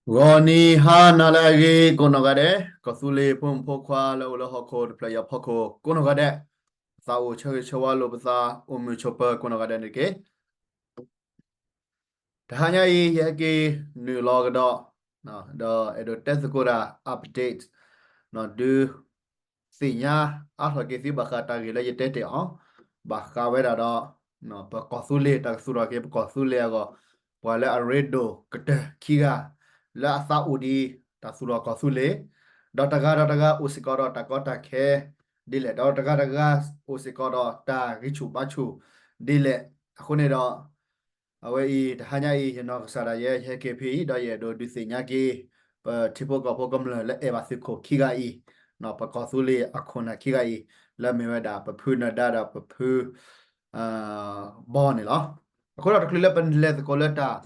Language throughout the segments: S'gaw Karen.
ဂီၤနံၤဟါနၤလၢအဂ့ၤကိးနီၢ်ဂၤဒဲး, ကီၢ်သူလ့ၤဖိမုၣ်ဖိခွါလၢအိၣ်လၢဟီၣ်ခိၣ်တဖျၢၣ်အံၤအဖီခိၣ်ကိးနီၢ်ဂၤဒဲး, သးအိၣ်ဆၢဂ့ၤဆၢဝါလိာ်ပသး အိၣ်မုာ်ဆိးပၢၤကိးနီၢ်ဂၤဒဲးန့ၣ်တက့ၢ်. တဟါညါအံၤ ယဟဲက့ၤနုာ်လီၤကဒီး ဒီးအဲၣ်ဒိးတဲသကိးတၢ် update ဒုးသ့ၣ်ညါအါထီၣ်က့ၤသုဘၣ်ဃးတၢ်ဂ့ၢ်လၢယတဲတ့ၢ်အီၤ ဘၣ်ဃးဝဲဒၣ်ဒီး ပကီၢ်သူလ့ၤ တၢ်ကသူၣ်ထီၣ်က့ၤပကီၢ်သူလ့ၤအဂီၢ်, ပှၤလၢအရ့ဒိၣ်ကတၢၢ်ခံဂၤ လၢအသးအိၣ်ဒံးတၢ်သူၣ်ထီၣ်ကီၢ်သူလ့ၤ, ဒီးတဂၤဒီးတဂၤအိၣ်စ့ၢ်ကီးဒီးတၢ်ကီတၢ်ခဲဒ်လဲၣ်, ဒီးတဂၤဒီးတဂၤအိၣ်စ့ၢ်ကီးဒီးတၢ်ဂံၢ်ဆူၣ်ဘါဆူၣ်ဒ်လဲၣ်. အဃိန့ၣ်ဒီး အဝဲအံၤ တဟါညါအံၤ ယနီၢ်ကစၢ်ဒၣ်ယဲ ယဟဲက့ၤဖဲအံၤ ဒီးယအဲၣ်ဒိးဒုးသ့ၣ်ညါက့ၤ ပထံဖိကီၢ်ဖိကမျၢၢ်လၢအဲၣ်ဘၣ်သုးခိၣ်ခံဂၤအံၤ ပကီၢ်သူလ့ၤအခိၣ်နၢ်ခံဂၤအံၤ လၢမ့ၢ်ဝဲဒၣ်ပဖုနၢၤဒါဒီးပဖု ဘီန့ၣ်လီၤ. အဃိဒီးတချုးလၢပလဲၤသကိးလၢတၢ်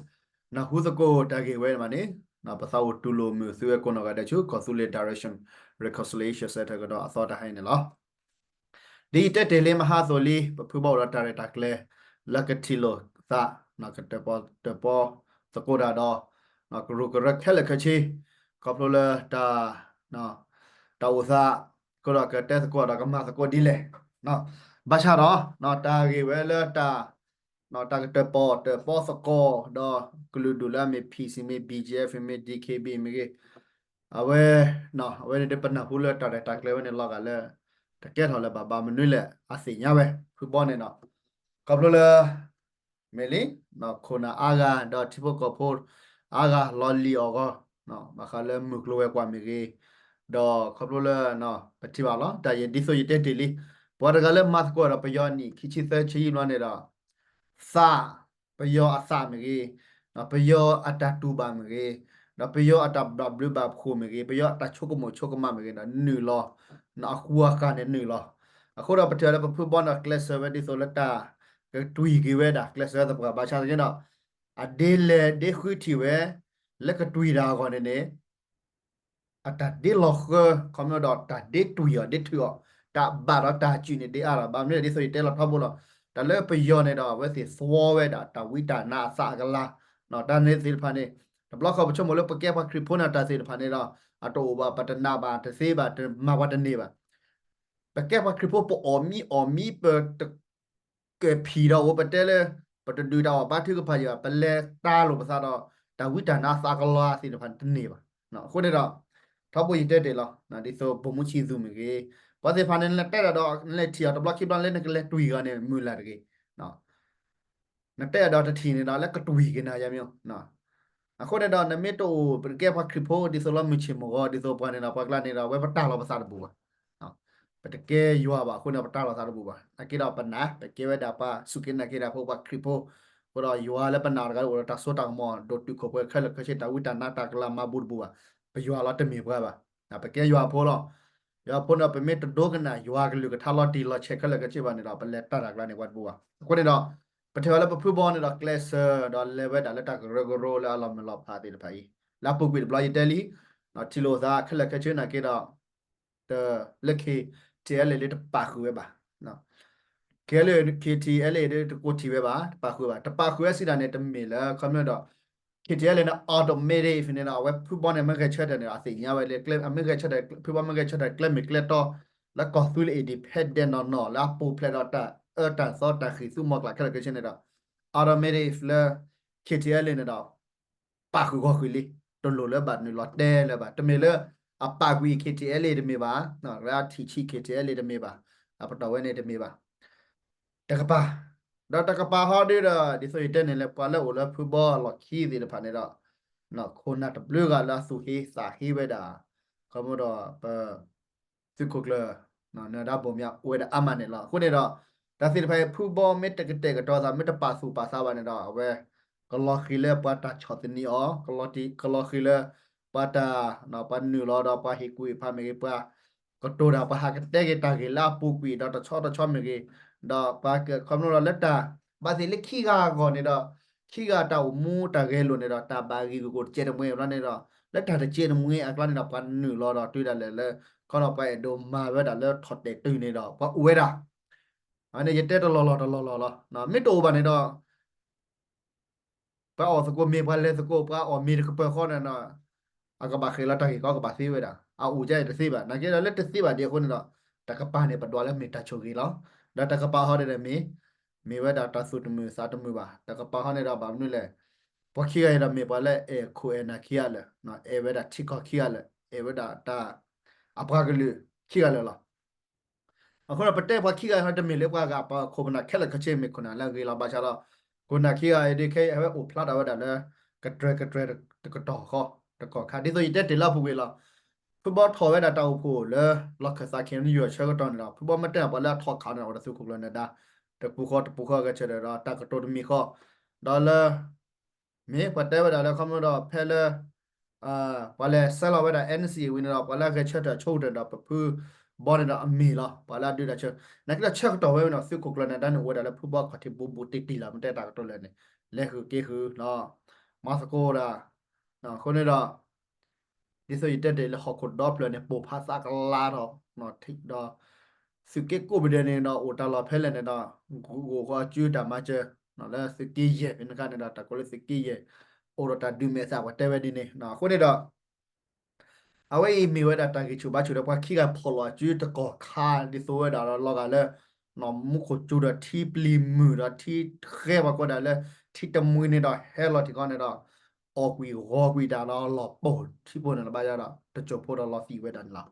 နၢ်ဟူသကိးတၢ်ဂ့ၢ်ဝဲမးန့ၣ် ပသးအိၣ်တူၢ်လိာ်မုာ်သုဝဲကိးနီၢ်ဂၤဒဲးဆူ ကီၢ်သူလ့ၤ Direction Reconciliation Centre ကဒီးအသီတဟါအံၤန့ၣ်လီၤ. ဒ်ယတဲတ့ၢ်လံမဟါအသိးလံ ပဖုဘီအိၣ်ဒီးတၢ်ရဲၣ်တၢ်ကျဲၤ လၢကထံၣ်လိာ်သး ကတၢၣ်ပီၣ်တၢၣ်ပီသကိးတၢ်ဒီး ကရူၢ်ကရၢခဲလၢာ်ခဲဆ့ ခီဖျိလၢ တၢ်အိၣ်သး အဃိဒီးကတဲသကိးဒီးကမၤသကိးဒ်လဲၣ်. ဘၣ်ဆၣ်ဒီး တၢ်ဂ့ၢ်ဝဲလၢတၢ် တၢ်ကတၢၣ်ပီၣ်တၢၣ်ပီသကိးဒီး ကလုာ်ဒူၣ်လၢအမ့ၢ် P C မ့ၢ် B G F မ့ၢ် D K B A မ့ၢ်ဂ့ၤ အဝဲ အဝဲန့ၣ်ဒီးပနၢ်ဟူလၢတၢ်ရဲၣ်တၢ်ကျဲၤဝဲန့ၣ်လီၤဂာ်လၢ တကဲထီၣ်လၢၤဘၣ် ဘၣ်မနုၤလဲၣ် အသ့ၣ်ညါဝဲ ဖုဘီန့ၣ်ဒီး ခီဖျိလၢ မ့ၢ်လံ ခိၣ်နၢ်အါဂၤ ဒီးထံဖိကီၢ်ဖိအါဂၤလီၤလံၤအီၤဂီၢ် ဘၣ်ဃးလၢမုၢ်ကျိၤဝဲၤကွာ်မ့ၢ်ဂ့ၤ, ဒီးခီဖျိလၢ ပထံၣ်ဘၣ်လီၤ တၢ်ယဲၢ်ဒ်သိးယတဲတ့ၢ်လံ, ပှၤတဂၤလၢမၤသကိးဒီးပယီၤနံၣ်ခံဆံသၢဆံယံာ်ဘျီန့ၣ်ဒီး သး ပယီၤအသးမ့ၢ်ဂ့ၤ, ပယီၤအတၢ်တူၢ်ဘၣ်မ့ၢ်ဂ့ၤ, ဒီးပယီၤအတၢ်ဘၣ်ဘျုးဘၣ်ဖှိၣ်မ့ၢ်ဂ့ၤ, ပယီၤအတၢ်ဆိကမိၣ်ဆိကမးမ့ၢ်ဂ့ၤဒီး နုာ်လီၤ အဃူအဃာ်န့ၣ်နုာ်လီၤ. အဃိဒီးပထံၣ်လၢပဖုဘီန့ၣ် ကျဲးစၢးဝဲဒ်သိးလၢတၢ် ကတွံၢ်က့ၤဝဲဒၣ် ကျဲးစၢးသပှၢ် ဘၣ်ဆၣ်သနာ်က့ဒီး အဒ့လဲၣ်ဒ့ဃုထံၣ်ဝဲ လၢကတွံၢ်တၢ်အဂီၢ်န့ၣ်န့ၣ် အတၢ်ဒ့လီၤဃၢ ခီဖျိဒီးတၢ်ဒ့တွံၢ်အီၤဒ့ထုးအီၤ တၢ်ဘၣ်ဒီးတၢ်စုၣ်န့ၣ်ဒ့အါဒီး ဘၣ်မနုၤလဲၣ် ဒ်သိးယတဲလီၤထီဘိလီၤ. တၢ်လၢပယီၤန့ၣ်ဒီး အဝဲသ့ၣ်သဝီဝဲဒၣ် တၢ်ဝံတၢ်နါအသးအကလၤ တၢ်န့ၣ်သ့ၣ်တဖၣ်န့ၣ် တဘျီဃီပဆိကမိၣ်လၢပကဲပှၤခရံာ်ဖိန့ၣ် တၢ်သ့ၣ်တဖၣ်န့ၣ်ဒီး အတအိၣ်ဘၣ် ပတနာ်ဘၣ်တသ့ဘၣ် တမၤပှၤတန့ၢ်ဘၣ်. ပကဲပှၤခရံာ်ဖိ ပအီၣ်မံအီၣ်မံ ပတ ကဲဖံးဒီးအိၣ်ပတဲလၢ ပတဒုးတၢ်အီၣ်ဘါထုကဖၣ်ယံၤဘၣ် ပလဲၤတၢ်လိာ်ပသးဒီး တၢ်ဝံတၢ်နါအသးကလၤသ့ၣ်တဖၣ်န့ၣ်တန့ၢ်ဘၣ်. အဃိန့ၣ်ဒီး ထီဘိယတဲတ့ၢ်လီၤ ဒ်သိးပိာ်မူဆံးသူၣ်မ့ၢ်ဂ့ၤ ပှၤသ့ၣ်တဖၣ်န့ၣ် နတဲဒၣ်ဒီး နလဲၤထံၣ်အီၤတဘျီခံဘျီလၢနကလဲၤတွံၢ်ဂီၤန့ၣ် မုၢ်လၢ်တဂ့ၤ နတဲအီၤဒီးတထံၣ်န့ၣ်ဒီး လၢကတွံၢ်က့ၤနၤယါမ့ၢ် အဃိန့ၣ်ဒီး နမ့ၢ်တအိၣ် ပတကဲပှၤခရံာ်ဖိ ဒ်သိးလၢမုၢ်ဆ့ၣ်မုၢ်ဂီၤ ဒ်သိးပှၤန့ၣ်ဒီး ပှၤကျါန့ၣ်ဒီး အဝဲပတၢ်လီၤပသးတဘူၣ်ဘၣ်. ပတကဲယွၤဘၣ် အဃိန့ၣ် ပတၢ်လီၤသးတဘူၣ်ဘၣ်. နာ်က့ဒီးပနာ် ပကဲဝဲဒၣ်ပှၤစူၢ်က့ၤနာ်က့ၤတၢ်ဖိ ပှၤခရံာ်ဖိ အဃိဒီးယွၤလၢပနာ်တဂၤအိၣ်ဒီးတၢ်စိတၢ်ကမီၤ ဒိၣ်တုာ်ခိၣ်ပှဲၤခဲလၢာ်ခဲဆ့ တၢ်ဝံတၢ်နါတၢ်ကလၤမၤဘူၣ်တဘူၣ်ဘၣ်. ပယွၤလီၤတမ့ၢ်ပှၤဘၣ်. ပကဲယွၤဖိလီၤ. ယွၤဖိန့ၣ် ပမ့ၢ်တဒိကနၣ်ယွၤကလုၢ်ကထါလီၤတံၢ်လီၤဆဲးခဲလၢာ်ခဲဆ့ဘၣ်န့ၣ်ဒီး ပလဲၤတၢ်တၢ်ကျါန့ၣ် ပှၤတဘူၣ်ဘၣ်. အဃိန့ၣ်ဒီး ပထံၣ်ဝဲလၢပဖုဘီန့ၣ်ဒီး ကျဲးစၢးဒီးလဲၤဝဲဒၣ်လၢတၢ်ကရၢကရိလၢအလီၤမုၢ်လီၤဖးသ့ၣ်တဖၣ်အံၤ လၢအပူၤကွံာ်တဘျီယတဲလံ ထံၣ်လိာ်သးခဲလၢာ်ခဲဆ့နာ်က့ဒီး တ လၢ K T L A လၢတပာ်ဃုာ်ဝဲဘၣ် K T L A တကိးထံၣ်ဝဲဘၣ် တပာ်ဃုာ်ဘၣ် တပာ်ဃုာ်ဝဲစံးဒၣ်န့ၣ် တမ့ၢ်လၢ ခီဖျိဒီး K T L A န့ၣ် automatic န့ၣ်ဒီး အဝဲဖုဘီန့ၣ် မ့ၢ်ဂဲၤဆၢထၢၣ်န့ၣ်ဒီး အသ့ၣ်ညါဝဲလၢ မ့ၢ်ဂဲၤဆၢထၢၣ် ဖုဘီမ့ၢ်ဂဲၤဆၢထၢၣ်ကျဲမ့ၢ်ကျဲတီ လၢကီၢ်သူလ့ၤ independent နီၢ်နီၢ် လၢအပူၤဖျဲးဒီးတၢ်အၢတၢ်သီတၢ်ဃံးသူမီၤကျၢ်ခဲလၢာ်ခဲဆ့န့ၣ်ဒီး automatic လၢ K T L A န့ၣ်ဒီး ပာ်ဃုာ်ဂီၢ်ဃုာ်လံ တလိၣ်လၢဘၣ်နုာ်လီၤတဲလၢၤဘၣ် တမ့ၢ်လၢ အပာ်ကွံာ် K T L A တမ့ၢ်ဘၣ် လၢအထံၣ်ဆံး K T L A တမ့ၢ်ဘၣ် အပတီၢ်ဝဲန့ၣ်တမ့ၢ်ဘၣ် တကပၤ ဒီးတကပၤဟီဒုဒီး ဒ်သိးယတဲန့ၣ်လၢ ပှၤလၢအိၣ်လၢဖုဘီအလီၢ်ခံသ့ၣ်တဖၣ်န့ၣ်ဒီး ခိၣ်နၢ်တဘျုးဂၤလၢအသူၣ်ဟ့သးဟ့ဝဲဒၣ် ခီဖျိဒီးပ သုးခိၣ်ကျၢၢ် နၢၤဒါဘိၣ်မၠး အိၣ်ဝဲဒၣ်အါမးန့ၣ်လီၤ. အဃိန့ၣ်ဒီး တၢ်သ့ၣ်တဖၣ်အံၤ ဖုဘီမ့ၢ်တကတဲာ်ကတီၤသး မ့ၢ်တပာ်သူၣ်ပာ်သးဘၣ်န့ၣ်ဒီး အဝဲ ကလီၤဃံၤလၢပှၤတၢ်ဆီၣ်သနံးအီၤ ကလီၤဃံၤလၢ ပှၤတၢ် ပှၤနုာ်လီၤဒီးပှၤဟ့ၣ်ကူၣ်ဟ့ၣ်ဖးမ့ၢ်ဂ့ၤ ပှၤကတိၤတၢ် ပှၤဟးကတဲက့ၤတၢ်ဂ့ၢ်လၢအပူၤကွံာ်ဒီးတဆီတဆီမ့ၢ်ဂ့ၤ ဒီးပှၤကခီဖျိလီၤလၢတၢ် ဘၣ်သ့ၣ်လၢခံဂၤအဂီၢ်န့ၣ်ဒီး ခံဂၤတၢ်အိၣ်မူတၢ်ဂဲၤလိာ်န့ၣ်ဒီး တၢ်ဘၣ်ဂံၢ်ဂုာ်တကဲတမှဲဘျီန့ၣ်ဒီး လၢတၢ်တကဲတမှဲအကျါန့ၣ်ဒီး ပှၤနုာ်လီၤဒီးတုၤဒၣ်လဲာ်လၢ ခီဒီးပှၤအဲၣ်ဒိးမၤဝဲဒၣ်လၢထီၣ်တဲာ်တုၤန့ၣ်ဒီး ပှၤအိၣ်ဝဲဒၣ် အန့ၣ်ယတဲတလီၢ်လီၢ်တလီၢ်လီၢ်လီၤ. မ့ၢ်တအိၣ်ဘၣ်န့ၣ်ဒီး ပှၤအီၣ်သကိးမ့ၤ ပှၤလဲၤသကိး ပှၤအီၣ်မ့ၤတကပၢၤဃီန့ၣ်ဒီး အကဘၣ်ဃ့လီၤတၢ်ဂ့ၢ်ကီကဘၣ်သ့ဝဲဒၣ် အအိၣ်ကဲတသ့ဘၣ် နာ်က့ဒီးလၢတသ့ဘၣ်ဒ်အဃိန့ၣ်ဒီး တကပၤန့ၣ် ပဒွးလၢမ့ၢ်တၢ်ဆိၣ်ဂ့ၤလီၤ. ဒီးတကပၤဟီဒ်န့ၣ်မ့ၢ် မ့ၢ်ဝဲဒၣ်တၢ်သူၣ်တမုာ်သးတမုာ်ဘၣ်. တကပၤဟီန့ၣ်ဒီးဘၣ်မနုၤလဲၣ်, ပှၤခံဂၤအံၤဒီးမ့ၢ်ပှၤလၢအဲၣ်ခိၣ်အဲၣ်နၢ်ခံဂၤလၢာ်, အဲၣ်ဝဲဒၣ်ထံကီၢ်ခံဂၤလၢာ်, အဲၣ်ဝဲဒၣ်တၢ် အပှၤကလုာ်ခံဂၤလၢာ်လီၤ. အဃိဒီးပတဲပှၤခံဂၤဟီတမ့ၢ်လၢပှၤဂၤ ပှၤခိၣ်ပနၢ်ခဲလၢာ်ခဲဆ့ မ့ၢ်ခိၣ်နၢ်လၢအဂ့ၤလီၤ. ဘၣ်ဆၣ်ဒီး ခိၣ်နၢ်ခံဂၤအံၤဒ်ခဲအံၤ အဝဲအိၣ်ဖျါထီၣ်ဝဲဒၣ်လၢ ကတြၢၤကတြၢၤတကတီၢ်ဃီ တကီၢ်ခါ ဒ်သိးယတဲတ့ၢ်လၢအပူၤကွံာ်လီၤ. ဖုဘီထီၣ်ဝဲဒၣ်တၢ်အိၣ်ဖှိၣ်လၢ လီၢ်ခၢၣ်သး ခ့ၣ်အဲၣ်ယူၣ် အဆၢကတီၢ်န့ၣ်ဒီး ဖုဘီမ့ၢ်တဲပှၤလၢအထီၣ်ခးန့ၣ် အိၣ်ဒီးသုးခိၣ်ကျၢၢ်နၢၤဒါ တပူၤဃီတပူၤဃီ ဂဲၤဆၢထၢၣ်ဒီး တၢ်ကတိၤတမံၤဃီ ဒီးလၢ မ့ၢ်ပှၤတဲဝဲဒၣ်လၢခီဖျိဒီးဖဲလၢ ပှၤလဲၤဆဲးလီၤဝဲဒၣ် NCA ဝံၤန့ၣ်ဒီး ပှၤလၢအဂဲၤဆၢထၢၣ်ဆိကတၢၢ်ဒီး ပဖုဘီန့ၣ်ဒီးအမ့ၢ်လီၤ ပှၤလၢအဒုးတၢ်ဆၢ နာ်က့ဒီးဆၢကတီၢ်ဝဲန့ၣ်ဒီး သုးခိၣ်ကျၢၢ်နၢၤဒါန့ၣ် အိၣ်ဝဲဒၣ်လၢဖုဘီခီၣ်ထံးဘူးဘူးတံၢ်တံၢ်လီၤ မ့ၢ်တဲတၢ်ကတိၤလၢာ်န့ၣ် လဲၤဃုာ်က့ၤဃုာ်လီၤ မၤသကိးဒၣ် အဃိန့ၣ်ဒီး ဒ်သိးယတဲတ့ၢ်လၢဟီၣ်ခိၣ်ဒီဖျၢၣ်န့ၣ် ပိာ်ဖးသးကလၤထီၣ် ဒီး သုးက့ကိးပဒဲးန့ၣ်ဒီး အိၣ်တၢ်လီၢ်ဖဲလဲၣ်န့ၣ်ဒီး ဂုာ်ဃီအစုတၢ်မၤစၢၤ လၢသုးက့ယဲၢ်ဖဲန့ၣ်အခါန့ၣ်ဒီး တၢ်ကိးလၢသုးက့ယဲၢ် အိၣ်ဒီးတၢ်ဒုးမဲာ်သၣ် ပှၤတဲဝဲဒ်န့ၣ် အဃိန့ၣ်ဒီး အဝဲအံၤမ့ၢ်ဝဲဒၣ်တၢ်ဂံၢ်ဆူၣ်ဘါဆူၣ်ဒီး ပှၤခံဂၤဖီၣ်လီၤအစုတကီၢ်ခါ ဒ်သိးဝဲဒၣ်ဒီးလီၤဂာ်လၢ မူခိၣ်စူၤဒီးထံပျံၤမုၢ်ဒီးထံဃဲပှၤကိးဒၣ်လၢ ထံတမှံၤန့ၣ်ဒီးဟဲလီၤထံၣ်ကီးန့ၣ်ဒီး အီၣ်ကွံာ်ဂီၤကွံာ်တၢ်လီၤလီၢ်ပိာ်ထံဖိန့ၣ်လီၤ ဘၣ်ယၤဒီး တစိၢ်ဖိဒီးလီၤသံးဝဲဒၣ်န့ၣ်လီၤ.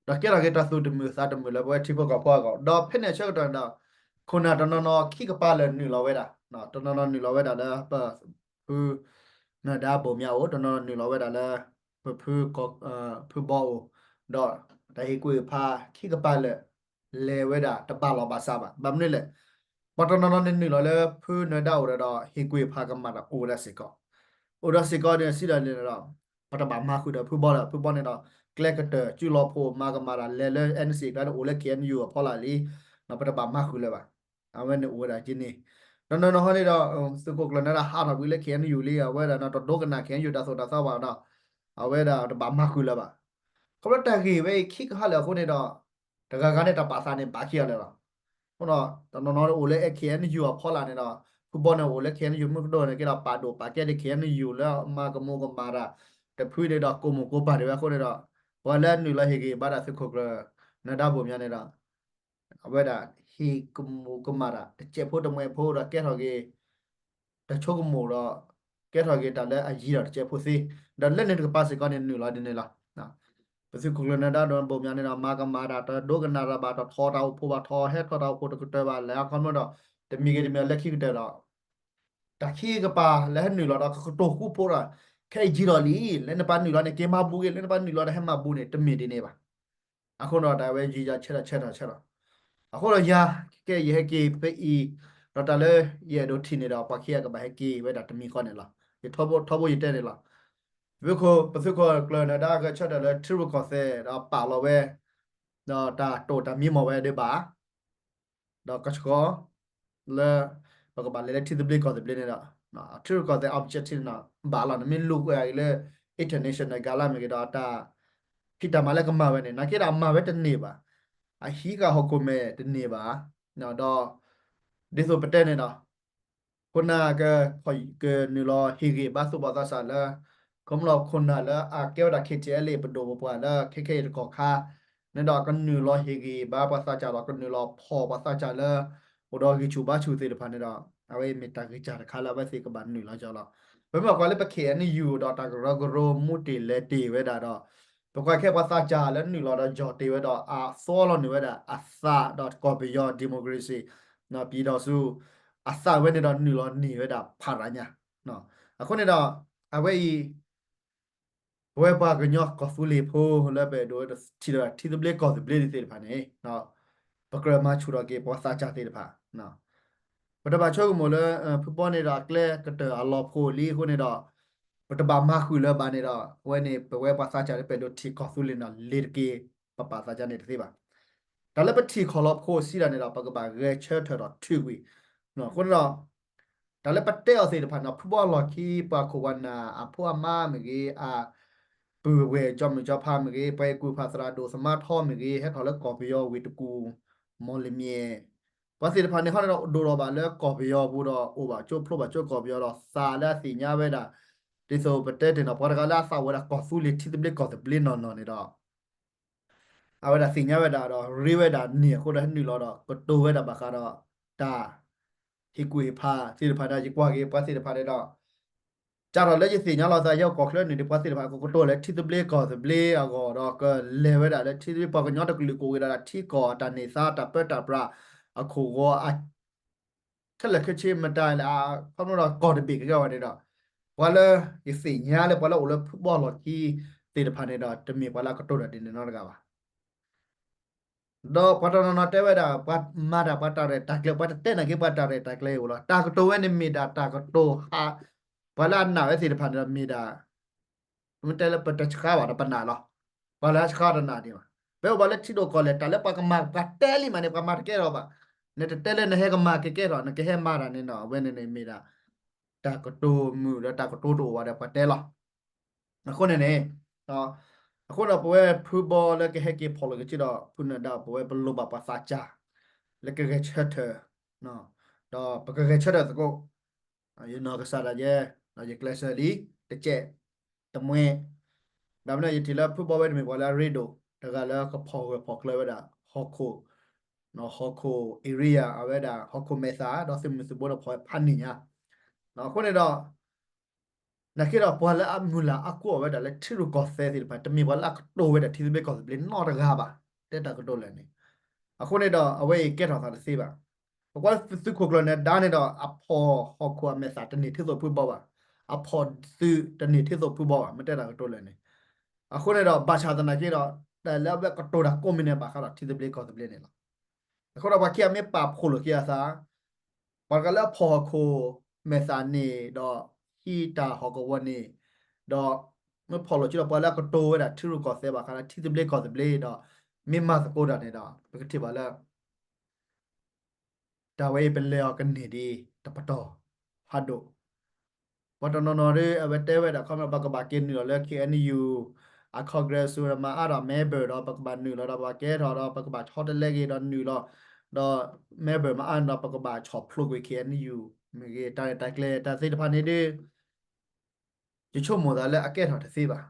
ဒီးကဲထီၣ်က့ၤတၢ်သူၣ်တမုာ်သးတမုာ်လၢပဝဲထံဖိကီၢ်ဖိအဂီၢ် ဒီးဖဲန့ၣ်အဆၢကတီၢ်န့ၣ်ဒီး ခိၣ်နၢ်တနီၤနီၤခံကပၤလၢာ်နုာ်လီၤဝဲဒၣ် တနီၤနီၤနုာ်လီၤဝဲဒၣ်လၢပဖု နၢၤဒါဘိၣ်မၠါအိၣ် တနီၤနီၤနုာ်လီၤဝဲဒၣ်လၢ ပဖု ဖုဘီအိၣ် ဒီးတၢ်ဟ့ၣ်ကူၣ်ဖးခံကပၤလၢာ် လဲၤဝဲဒၣ်တဘၣ်လီၢ်ဘၣ်စးဘၣ် ဘၣ်မနုၤလဲၣ် ပှၤတနီၤနီၤန့ၣ်နုာ်လီၤလၢဖုနၢၤဒါအိၣ်ဒီး ဟ့ၣ်ကူၣ်ဖးကမၣ်တၢ်အိၣ်ဝဲဒၣ်စ့ၢ်ကီး အိၣ်ဒီးစ့ၢ်ကီးန့ၣ် စံးဒီးန့ၣ်ဒီး ပတဘၣ်မၤဃုာ်ဒီးဖုဘီလၢၤ ဖုဘီန့ၣ်ဒီး ကျဲကတၢၢ်စုလီၤဖိမၤကမၣ်တၢ်လဲၤလၢ NCA ကျါန့ၣ် အိၣ်လၢ ခ့ၣ်အဲၣ်ယူၣ် အဖီလာ်လံ ပတဘၣ်မၤဃုာ်လၢၤဘၣ် အဝဲန့ၣ်အိၣ်ဝဲဒၣ်က့န့ၣ် တနီၤနီၤဟီန့ၣ်ဒီး သုးခိၣ်ကျၢၢ်နၢၤဒါဟးထီၣ်ကွံာ်လၢ ခ့ၣ်အဲၣ်ယူၣ်လံ အဝဲဒၣ်န့ၣ် တဒိကနၣ် ခ့ၣ်အဲၣ်ယူၣ် တၢ်သိၣ်တၢ်သီဘၣ်ဒီး အဝဲဒၣ်တဘၣ်မၤဃုာ်လၢၤဘၣ် ခီဖျိတၢ်ဂ့ၢ်ဝဲအံၤခံကဟါလၢာ်အဃိန့ၣ်ဒီး တဂၤဂၤန့ၣ်တၢ်ပာ်သးန့ၣ်ဘၣ်ခံဂၤလၢာ်လီၤ. အဃိဒီး တနီၤနီၤအိၣ်လၢ ခ့ၣ်အဲၣ်ယူၣ် အဖီလာ်န့ၣ်ဒီး ဖုဘီန့ၣ်အိၣ်လၢ ခ့ၣ်အဲၣ်ယူၣ် မုၢ်ကဒိၣ်န့ၣ်က့ဒီး ပာ်ဒိၣ်ပာ်ကဲဒံး ခ့ၣ်အဲၣ်ယူၣ် လၢမၤကမူၤကမၣ်တၢ် တဖုန့ၣ်ဒီး ကိးမိၢ်ကိးပၢ်ဒံးဝဲအဃိန့ၣ်ဒီး ပှၤလၢအနုာ်လီၤဟ့ၣ်ဂံၢ်ဘါဒၣ်သုးခိၣ်ကျၢၢ် နၢၤဒါဘိၣ်မၠါန့ၣ်ဒီး အဝဲဒၣ်ဟ့ၣ်ကမူၤကမၣ်တၢ် တစဲးဖိတမှဲးဖိဒီး ကဲထီၣ်က့ၤ တၢ်ဆိကမိၣ်ဒီး ကဲထီၣ်က့ၤတၢ်လၢအယံၤဒီးတစဲးဖိသ့, ဒီးလၢန့ၣ်တကပၤစ့ၢ်ကီးန့ၣ် နုာ်လီၤဒ်န့ၣ်လီၤ. ပသုးခိၣ်ကျၢၢ်နၢၤဒါဒီးဘိၣ်မၠါန့ၣ်ဒီး မၤကမၣ်တၢ် တဒိကနၣ်တၢ်ဘၣ် တထီၣ်တၢ်အိၣ်ဖှိၣ်ဘၣ် ထီၣ်ဟဲထီၣ်တၢ်အိၣ်ဖှိၣ်တကတၢၢ်ဘၣ် လဲၤအခီပညီဒီး တမံၤဂ့ၤတမံၤလၢခံကတၢၢ်ဒီး တၢ်ခံကပၤလၢဟဲနုာ်လီၤဒီး ကကတိၤဃူဖိဒီး ခဲအံၤယံၤထီၣ်လံ, လၢနပၢ်နုာ်လီၤန့ၣ် က့ၤမၤဘူးက့ၤ, လၢနပၢ်နုာ်လီၤဒီးဟဲမၤဘူးန့ၣ် တမ့ၢ်ဒ်န့ၣ်ဘၣ်. အဃိဒီးတၢ်ဝဲယံၤယၤဆဲးထီၣ်ဆဲးထီၣ်ဆဲးထီၣ်, အဃိဒီးယၤ ကဲယဟဲက့ၤဖဲအံၤ, ဒီးတၢ်လၢယအဲၣ်ဒိးထံၣ်န့ၣ်ဒီး ပှၤခံဂၤကဘၣ်ဟဲက့ၤဝဲဒၣ်တမံၤဃီန့ၣ်လီၤ. ယထီဘိယတဲန့ၣ်လီၤ. ပသုးခိၣ်ကျၢၢ်နၢၤဒါဂဲၤဆၢထၢၣ်လၢထံရူၢ်ကီၢ်သဲးဒီးပာ်လီၤဝဲ ဒီးတၢ်တိာ်တၢ်မံမီၢ်ဝဲဒၣ်ဘၣ် ဒီးကဆှီ လၢ ပကဘၣ်လဲၤလၢထံသဘျ့ကီၢ်သဘျ့န့ၣ်ဒီး ထံရူၢ်ကီၢ်သဲး objective န့ၣ်ဒီး ဘၣ်လီၤ နမ့ၢ်လူၤကွံာ်အံၤလၢ international ဂၤလၢမ့ၢ်ဂ့ၤဒီးတၢ် ဖံးတၢ်မၤလၢကမၤဝဲန့ၣ် နာ်က့ဒီးအမၤဝဲတန့ၢ်ဘၣ်, အဟံးဃာ်ဟီၣ်ခိၣ်မဲာ်တန့ၢ်ဘၣ်, ဒီး ဒ်သိးပတဲန့ၣ်ဒီး ခိၣ်နၢ်က ကနုာ်လီၤဟ့ၣ်ဂံၢ်ဘါသူၣ်ဘီၣ်သးစၢ်လၢ ခီဖျိခိၣ်နၢ်လၢအကဲဝဲဒၣ် ခ့ၣ်ထံၣ်အဲလ်အ့ၣ် ပဒိၣ်ပပှၢ်လၢခဲခဲအံၤတကီၢ်ခါ န့ၣ်ဒီးကနုာ်လီၤဟ့ၣ်ဂံၢ်ဘါပှၤသးစၢ်ဒီးကနုာ်လီၤဖီၣ်ပှၤသးစၢ်လၢ အိၣ်ဒီးဂံၢ်ဆူၣ်ဘါဆူၣ်သ့ၣ်တဖၣ်န့ၣ်ဒီး အဝဲအံၤမ့ၢ်တၢ်ဂံၢ်စၢ်တခါလၢအဝဲသ့ၣ်ကဘၣ်နုာ်လီၤကီးလီၤ. ပမ့ၢ်ကွၢ်လၢပ ခ့ၣ်အဲၣ်ယူၣ် ဒီးတၢ်ကရၢကရိမူတ့ၢ်လဲၤတ့ၢ်ဝဲဒၣ်ဒီး ပကွၢ်ခဲပှၤသးစၢ်လၢနုာ်လီၤဒီးယီၢ်တ့ၢ်ဝဲဒီး အသီလီၤနုာ်ဝဲဒၣ်အသးဒီးကီၢ်ပယီၤ democracy ပြည်ထောင်စု အသးဝဲန့ၣ်ဒီးနုာ်လီၤန့ၢ်ဝဲဒၣ်ဖးရၤညါ. အဃိန့ၣ်ဒီး အဝဲအံၤ ပဝဲပှၤကညီကီၢ်သူလ့ၤဖိလၢပအဲၣ်ဒိးထံၣ်ဒီးထံသဘျ့ကီၢ်သဘျ့သ့ၣ်တဖၣ်န့ၣ် ပကြၢးမၤဆူၣ်ထီၣ်က့ၤပှၤသးစၢ်သ့ၣ်တဖၣ် ပတဘၣ်ဆိကမိၣ်လၢ ဖုဘီန့ၣ်ဒီးအကျဲကတၢၢ်အလီၤဖိလံအဃိန့ၣ်ဒီး ပတဘၣ်မၤဃုာ်လၢၤဘၣ်န့ၣ်ဒီး အဝဲန့ၣ် ပဝဲပှၤသးစၢ်လၢပအဲၣ်ဒိးထံၣ်ကီၢ်သူလ့ၤန့ၣ်ဒီး လ့ၤတက့ၤ ပပာ်သးစၢ်န့ၣ်တသ့ဘၣ်. တၢ်လၢပထံၣ်ခီၣ်လီၤဖိစံးဒၣ်န့ၣ်ဒီး ပကဘၣ်ဂဲၤဆၢထၢၣ်ဒီးထုးကွံာ် အဃိန့ၣ်ဒီး တၢ်လၢပတဲအီၤသ့ၣ်တဖၣ်န့ၣ်ဒီး ဖုဘီအလီၢ်ခံ ပှၤခိၣ်ပှၤနၢ် အဖိအမါမ့ၢ်ဂ့ၤ အပုၢ်ဝဲၢ်ကၠီမုၢ်ကၠီဖါမ့ၢ်ဂ့ၤ ပှၤဟ့ၣ်ကူၣ်ဖးသရၣ်ဒိၣ်သမါထီမ့ၢ်ဂ့ၤ ဟဲထီၣ်လၢကီၢ်ပယီၤဝ့ၢ်တကူၣ် မီၢ်လမၠဲၣ် ပှၤသ့ၣ်တဖၣ်န့ၣ်ဟီန့ၣ်ဒီး ဒိၣ်ထီၣ်ဘၣ်လၢကီၢ်ပယီၤပူၤဒီး အိၣ်ဘၣ်ကၠိဖျိဘၣ်ကၠိကီၢ်ပယီၤဒီး သးလၢအသ့ၣ်ညါဝဲဒၣ် ဒ်သိးပတဲတ့ၢ်နီၤ ပှၤတဂၤလၢအသးအိၣ်ဝဲဒၣ်ကီၢ်သူလ့ၤထံသဘျ့ကီၢ်သဘျ့နီၢ်နီၢ်န့ၣ်ဒီး အဝဲဒၣ်သ့ၣ်ညါဝဲဒၣ်ဒီး ရ့ဝဲဒၣ်န့ၢ်အဃိဒီး ဟဲနုာ်လီၤဒီး ကတိၤဝဲဒၣ်ဘၣ်ဃးဒီး တၢ်ဟ့ၣ်ကူၣ်ဟ့ၣ်ဖးသ့ၣ်တဖၣ်ဒီး ယကွၢ်က့ၤပှၤသ့ၣ်တဖၣ်န့ၣ်ဒီး စးထီၣ်လၢယသ့ၣ်ညါလီၤသး ယဟဲကီၢ်ချၢနုာ်ဒီး ပှၤသ့ၣ်တဖၣ် ကကတိၤလၢထံသဘျ့ကီၢ်သဘျ့အဂီၢ်ဒီး ကလဲၤဝဲဒၣ်လၢထံသဘျ့ ပှၤကညီတကလုာ်ကအိၣ်က့ၤဒီး ထံကီၢ်တၢ်န့ၢ်သါ တၢ်ပၢတၢ်ပြးအခိၣ်ဂီၤ ခဲလၢာ်ခဲဆ့မတၤလဲၣ် အခီပညီဒီးကီၢ်တဘ့ၣ်ကကဲဝဲန့ၣ်ဒီး ပှၤလၢယသ့ၣ်ညါလၢပှၤလၢအိၣ်လၢဖုဘီလီၢ်ခံသ့ၣ်တဖၣ်န့ၣ်ဒီး တမ့ၢ်ပှၤလၢအကတိၤတၢ်ဒ်န့ၣ်နီတဂၤဘၣ်. ဒီးပှၤတနီၤနီၤတဲဝဲဒၣ် ပှၤမၤတၢ်ပှၤတၢ်ရဲၣ်တၢ်ကျဲၤ ပှၤတတဲနာ်က့ ပှၤတၢ်ရဲၣ်တၢ်ကျဲၤအိၣ်လီၤ. တၢ်ကတိၤဝဲန့ၣ်မ့ၢ်ဒၣ်တၢ်ကတိၤဟး ပှၤလၢအနာ်ဝဲသ့ၣ်တဖၣ်န့ၣ်ဒီးမ့ၢ်ဒၣ် မ့ၢ်တဲလၢပတဆှါဘၣ်ဒီးပနာ်လီၤ. ပှၤလၢအဆှါတနာ်ဒံးဘၣ်. ပအိၣ်ဘၣ်လၢထံဒိၣ်ကီၢ်လဲၢ် တၢ်လၢပှၤကမၤ ပှၤတဲလံမးန့ၣ် ပှၤမၤတကဲထီၣ်ဘၣ်. နတတဲလၢနဟဲကမၤကကဲထီၣ် နကဟဲမၤတၢ်န့ၣ်ဒီး အဝဲန့ၣ်န့ၣ်မ့ၢ်ဒၣ် တၢ်ကတိၤမုာ်လၢတၢ်ကတိၤတအိၣ်ဘၣ်ဒီးပှၤတဲလီၤ. အဃိန့ၣ်န့ၣ် အဃိဒီးပဝဲဖုဘီလၢကဟဲက့ၤဖီၣ်လိာ်က့ၤက့ၤဒီး ဖုနၢၤဒါ ပဝဲပလိၣ်ဘၣ်ပှၤသးစၢ် လၢကဂဲၤဆၢထၢၣ် ဒီးပကဂဲၤဆၢထၢၣ်သကိး ယနီၢ်ကစၢ်ဒၣ်ယဲ ဒီးယကျဲးစၢးလံ တကဲး တမှဲ ဘၣ်မနုၤ ယထံၣ်လၢဖုဘီဝဲတမ့ၢ်ပှၤလၢအရ့ဒိၣ် တဂၤလၢကဖီၣ်ဂၢၢ်ဖီၣ်ကျၢၤဝဲဒၣ် ဟီၣ်ခိၣ် ဟီၣ်ခိၣ် area အဝဲဒၣ် ဟီၣ်ခိၣ်မဲာ်သၣ် ဒီးသုးမုၢ်သုးဘိဒီးဖီၣ်ဝဲဖးန့ၣ်ညါ အဃိန့ၣ်ဒီး နာ်က့ဒီးပှၤလၢအမုၢ်လၢ်အါကိးအီၤဝဲဒၣ်လၢထံရူၢ်ကီၢ်သဲးသ့ၣ်တဖၣ် တမ့ၢ်ပှၤလၢအကတိၤဝဲဒၣ်ထံသဘျ့ကီၢ်သဘျ့နီတဂၤဘၣ် တဲတၢ်ကတိၤလဲၣ်န့ၣ် အဃိန့ၣ်ဒီးအဝဲအံၤကဲထီၣ်သးတသ့ဘၣ်. ပကွၢ်သုးခိၣ်ကျၢၢ်နၢၤဒါန့ၣ်ဒီး အဖီၣ်ဟီၣ်ခိၣ်အမဲာ်သၣ်တန့ၢ်ထံသိးဖုဘီဘၣ်. အဖီၣ်သုးတန့ၢ်ထံသိးဖုဘီဘၣ် မ့ၢ်တဲတၢ်ကတိၤလဲၣ်န့ၣ် အဃိန့ၣ်ဒီး ဘၣ်ဆၣ်သနာ်က့ဒီး တၢ်လၢအဝဲကတိၤတၢ်ကိးမံၤန့ၣ် ဘၣ်ဃးဒီးထံသဘျ့ကီၢ်သဘျ့န့ၣ်လီၤ. အဃိဒီးပှၤခံဂၤမ့ၢ်ပာ်ဖှိၣ်လိာ်က့ၤအသး ပှၤတဂၤလၢအဖီၣ်ဟီၣ်ခိၣ်မဲာ်သၣ်န့ၣ်ဒီး ဟံးတၢ်ဟီၣ်ကဝီၤန့ၣ် ဒီး မ့ၢ်ဖီၣ်လိာ်က့ၤဒီးပှၤလၢအကတိၤဝဲဒၣ်ထံရူၢ်ကီၢ်သဲးဘၣ်ဃးဒီးထံသဘျ့ကီၢ်သဘျ့ဒီး မ့ၢ်မၤသကိးတၢ်န့ၣ်ဒီး ပကထံၣ်ဘၣ်လၢ တၢ်ဝဲအံၤပလဲၤအီၤကန့ၢ်ဒံးတပတီၢ်ဖးဒိၣ် ပှၤတနီၤနီၤဒီး အဝဲတဲဝဲဒၣ်ခီဖျိပကဘၣ်က့ၤနုာ်လီၤလၢ K N U အ Congress မၤအါဒီး member ဒီး ပကဘၣ်နုာ်လီၤဒီး ပကဘၣ်ကဲထီၣ်ဒီး ပကဘၣ်ဆီတလဲက့ၤဒီးနုာ်လီၤ ဒီး member မၤအါဒီး ပကဘၣ်ဆီၣ်ဖျိးကွံာ် K N U မ့ၢ်ဂ့ၤ တၢ်ရဲၣ်တၢ်ကျဲၤတၢ်သ့ၣ်တဖၣ်န့ၣ်ဒီး ယဆိကမိၣ်သးလၢအကဲထီၣ်တသ့ဘၣ်.